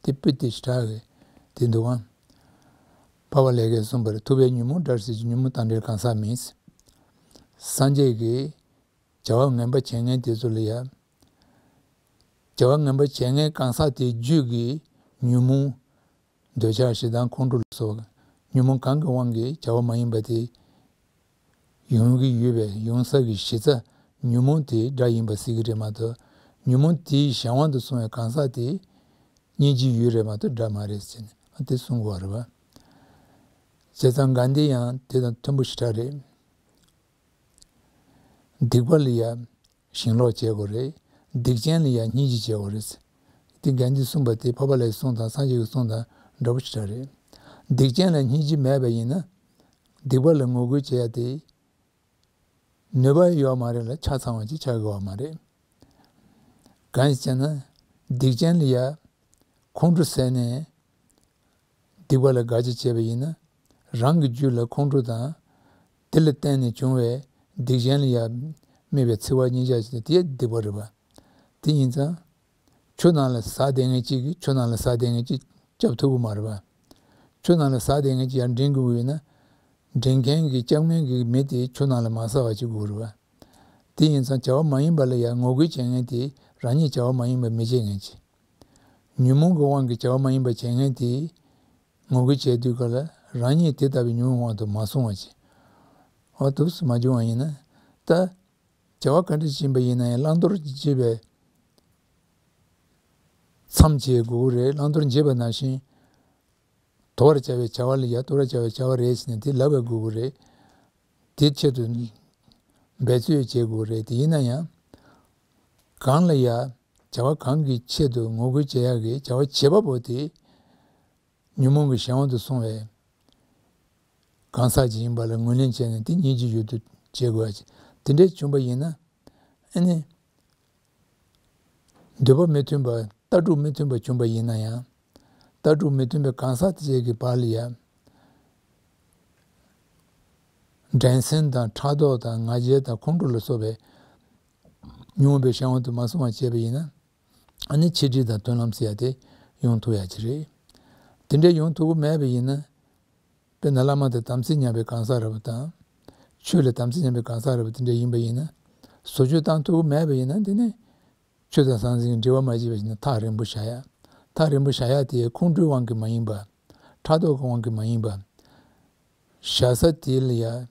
དེ་དཔེ་དེ་ཞེ་དྲག་གི་དེ་འདུག་ཨང་། འཕགས་པ་ལྷས་གཟིགས་གསུངས་པར་ཐུབ་པས་ཉོན་མོངས་བྲལ་ཟེར་གྱི་ཉོན་མོངས་དང་བྲལ་གང་ཟག་མིན། སངས་རྒྱས་ཀྱིས་བྱ་བ་ངན་པ་བྱེད་མཁན་དེ་ཚོ་ལ་ཡ། བྱ་བ་ངན་པ་བྱེད་མཁན་གང་ཟག་དེའི་རྒྱུད་ཀྱི་ཉོན་མོངས། འདོད་ཆགས་ཞེ་སྡང་ཁོང་ཁྲོ་ལ་སོགས་ཉོན་མོངས་གང་གི་དབང་གིས་བྱ་བ་མ་ཡིན་པ་དེ་ཡོང་གི་ཡོད་པས་ཡོང་ས་ཀྱི་གཞི་རྩ་ཉོན་མོངས་དེའི་དགྲ་ཡིན་པ་ཟེར་གྱི་རེད་མ་གཏོགས། ཉོན་མོངས་དེའི་གཞན་དབང་དུ་སོང་བའི་གང་ཟག་དེ་སྙིང་རྗེ་ཡོད་རེད་མ་གཏོགས་དགྲ་མ་རེད་ཟེར་ནས་དེ་གསུང་དགོས་པ་རེད་པ། བྱས་ཙང་དགའ་ལྡན་ཡང་དེ་དང་མཐུན་པོ་ཞེ་དྲག་རེད། སྡིག་པ་ལ་ཡ་ཞེན་ལོག་བྱེད་དགོས་རེད། སྡིག་ཅན་ལ་ཡ་སྙིང་རྗེ་བྱེད་དགོས་རེད། དེ་དགའ་ལྡན་གསུངས་པ་དེ་འཕགས་པ་ལྷའི་གསུང་དང་སངས་རྒྱས་ཀྱི་གསུང་དང་འདྲ་པོ་ཞེ་དྲག་རེད། སྡིག་ཅན་ལ་སྙིང་རྗེ་མེད་པ་ཡིན་ན། སྡིག་པ་ལ་ངོ་རྒོལ་བྱེད་ཡ་དེ་ནུས་པ་ཡོད་མ་རེད་ལ་ཆ་ཚང་བ་ཅིག་ཆགས་ཀྱི་ཡོད་མ་རེད། གང་ཡིན་ཟེར་ན། སྡིག་ཅན་ལ་ཡ་ཁོང་ཁྲོ་ཟ་ནས། སྡིག་པ་ལ་དགག་བྱ་བྱས་པ་ཡིན་ན། རང་གི་རྒྱུད་ལ་ཁོང་ཁྲོ་དང་། དེ་ལ་བརྟེན་ནས་བྱུང་བའི་སྡིག་ཅན་ལ་ཡང་དམིགས་པའི་འཚེ་བ་གཉིས་ཆར་བྱེད་དེ་སྡིག་པ་རེད་པ། དེ་ཡིན་ཙང་། ཆུ་ནང་ལ་ཟགས་བསྡད་མཁན་གཅིག་གིས་ཆུ་ནང་ལ་ཟགས་བསྡད་མཁན་གཅིག་སྐྱོབ་ཐུབ་ཀྱི་མ་རེད་པ། ཆུ་ནང་ལ་ཟགས་བསྡད་མཁན་གཅིག་ཡར་འདྲེན་དགོས་ཀྱི་ཡོད་ན། འདྲེན་མཁན་གྱི་སྐྱབས་མགོན་གྱི་མི་དེ་ཆུ་ནང་ལ་མ་ཟགས་པ་ཅིག་དགོས་རེད་བ། དེ་ཡིན་ཙང་བྱ་བ་མ་ཡིན་པ་ལ་ཡང་ངོ་རྒོལ་བྱེད་མཁན་དེ་རང་ཉིད་བྱ་བ་མ་ཡིན་པ་མི་བྱེད་མཁན་ཅིག་ཉོན་མོངས་ཀྱི་དབང་གིས་བྱ་བ་མ་ཡིན་པ་བྱེད་མཁན་དེ་ངོ་རྒོལ་བྱེད་དུས་ག་ལ་རང་ཉིད་དེ་ལྟ་བུའི་ཉོན་མོངས་དབང་དུ་མ་སོང་བ་ཅིག་འོ་དུས་སུ་མ་བྱུང་བ་ཡིན་ན། ད་བྱ་བ་ག་འདྲ་ཞིག་ཡིན་པ་ཡིན་ན་ཡང་བླང་དོར་བྱེད་པའི་མཚམས་བཅད་དགོས་ཀྱི་རེད། བླང་དོར་བྱེད་པ་ནང་བཞིན། དོར་བར་བྱ་བའི་བྱ་བ་ལ་ཡ་དོར་བར་བྱ་བའི་བྱ་བ་རེད་ཟེར་ནས་དེ་ལབ་པ་དགོས་ཀྱི་རེད། དེ་ཆེད་དུ་འབད་རྩོལ་བྱེད་དགོས་རེད། དེ་ཡིན་ན་ཡང་། གང་ལ་ཡ་བྱ་བ་གང་གི་ཆེད་དུ་ངོ་རྒོལ་བྱེད་ཡག་གི་བྱ་བ་བྱེད་པ་པོ་དེ་ཉོན་མོངས་ཀྱི་གཞན་དབང་དུ་སོང་བའི་གང་ཟག་ཅིག་ཡིན་པ་ལ་ངོས་ལེན་བྱས་ནས་དེ་སྙིང་རྗེ་ཡོད་དུ་བྱེད་དགོས་ཡ་ཅིག་དེ་འདྲས་བྱུང་པ་ཡིན་ན། ཨ་ནི། འདོད་པ་མི་མཐུན་པ་ལྟ་གྲུབ་མི་མཐུན་པ་བྱུང་པ་ཡིན་ན་ཡང་། ལྟ་གྲུབ་མི་མཐུན་པའི་གང་ཟག་དེ་ཅིག་གི་བར་ལ་ཡང་། འགྲན་སེམས་དང་ཕྲག་དོག་དང་ང་རྒྱལ་དང་ཁོང་ཁྲོ་ལ་སོགས་པའི་ཉོན་མོངས་པའི་གཞན་དབང་དུ་མ་སོང་བ་བྱས་པ་ཡིན་ན། ཨ་ནི་ཆིག་སྒྲིལ་དང་མཐུན་ལམ་ཟེར་ཡ་དེ་ཡོང་ཐུབ་ཡ་ཅིག་རེད། དེ་འདྲ་ཡོང་ཐུབ་ཀྱི་མེད་པ་ཡིན་ན། དཔེར་ན་བླ་མ་དང་དམ་ཚིག་ཉམས་པའི་གང་ཟག་འདྲ་པོ་དང་། ཆོས་ལ་དམ་ཚིག་ཉམས་པའི་གང་ཟག་འདྲ་པོ་དེ་འདྲ་ཡིན་པ་ཡིན་ན། བཟོ་བཅོས་བཏང་ཐུབ་ཀྱི་མེད་པ་ཡིན་ན་དེ་ནི། ཆོས་དང་ཟང་ཟིང་འབྲེལ་བ་མ་བྱས་པ་ཞིག་ན་ཐག་རིང་པོ་བཞག་ཡ། ཐག་རིང་པོ་བཞག་ཡ་དེ་ཁོང་ཁྲོའི་དབང་གིས་མ་ཡིན་པ། ཕྲག་དོག་གི་དབང་གིས་མ་ཡིན་པ། བཞག་ས་དེ་ལ་ཡ།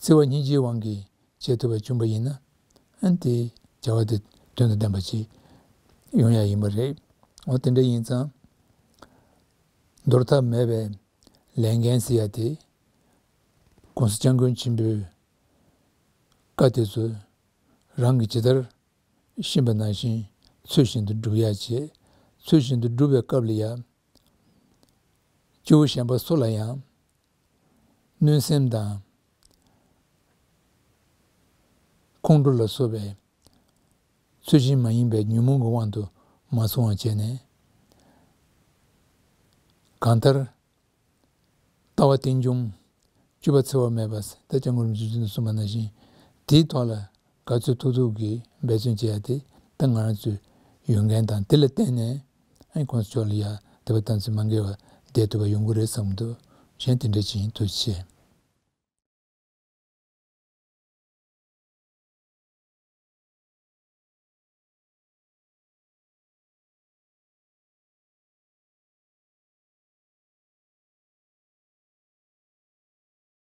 བརྩེ་བ་སྙིང་རྗེའི་དབང་གིས་བྱེད་ཐུབ་པ་བྱུང་པ་ཡིན་ན། ཨ་ནི་དེ་བྱ་བ་དེ་དོན་དང་ལྡན་པ་ཅིག་ཡོང་ཡ་ཡིན་པ་རེད། འོ་དེ་འདྲ་ཡིན་ཙང་། འདོར་ཐབས་མེད་པའི་ལས་འགན་ཟེར་ཡ་དེ། ༸གོང་ས་༸སྐྱབས་མགོན་ཆེན་པོའི་བཀའ་དེ་ཚོ་རང་གིས་ཇི་ལྟར་ཤེས་པ་ནང་བཞིན་ཚུལ་བཞིན་དུ་སྒྲུབ་ཡ་བྱེད། ཚུལ་བཞིན་དུ་སྒྲུབ་པའི་སྐབས་ལ་ཡང་། སྐྱེ་བོ་གཞན་པ་སུ་ལ་ཡང་གནོད་སེམས་དང་ཁོང་ཁྲོ་ལ་སོགས་པའི་ཚུལ་བཞིན་མ་ཡིན་པའི་ཉོན་མོངས་ཀྱི་དབང་དུ་མ་སོང་བ་བྱས་ནས། གང་ལྟར། ལྟ་བ་རྟེན་འབྱུང་། སྤྱོད་པ་འཚེ་བ་མེད་པ་ཟེར་ད་སྐྱབས་མགོན་རིན་པོ་ཆེ་མཆོག་ནས་གསུངས་པ་ནང་བཞིན། དེའི་ཐོག་ལ་ག་ཚོད་ཐུབ་ཐུབ་ཀྱིས་འབད་བརྩོན་བྱེད་ཡ་དེ་ད་ང་རང་ཚོའི་ཡོད་འགན་དང་དེ་ལ་བརྟེན་ནས་ཨ་ནི་༸གོང་ས་མཆོག་ལ་ཡ་དད་པ་དམ་ཚིག་མ་འགལ་བ་བསྡད་ཐུབ་པ་ཡོང་གི་རེད་བསམ་གྱི་འདུག་གཞན་དེ་འདྲ་ཅིག་ཡིན། ཐུགས་རྗེ་ཆེ།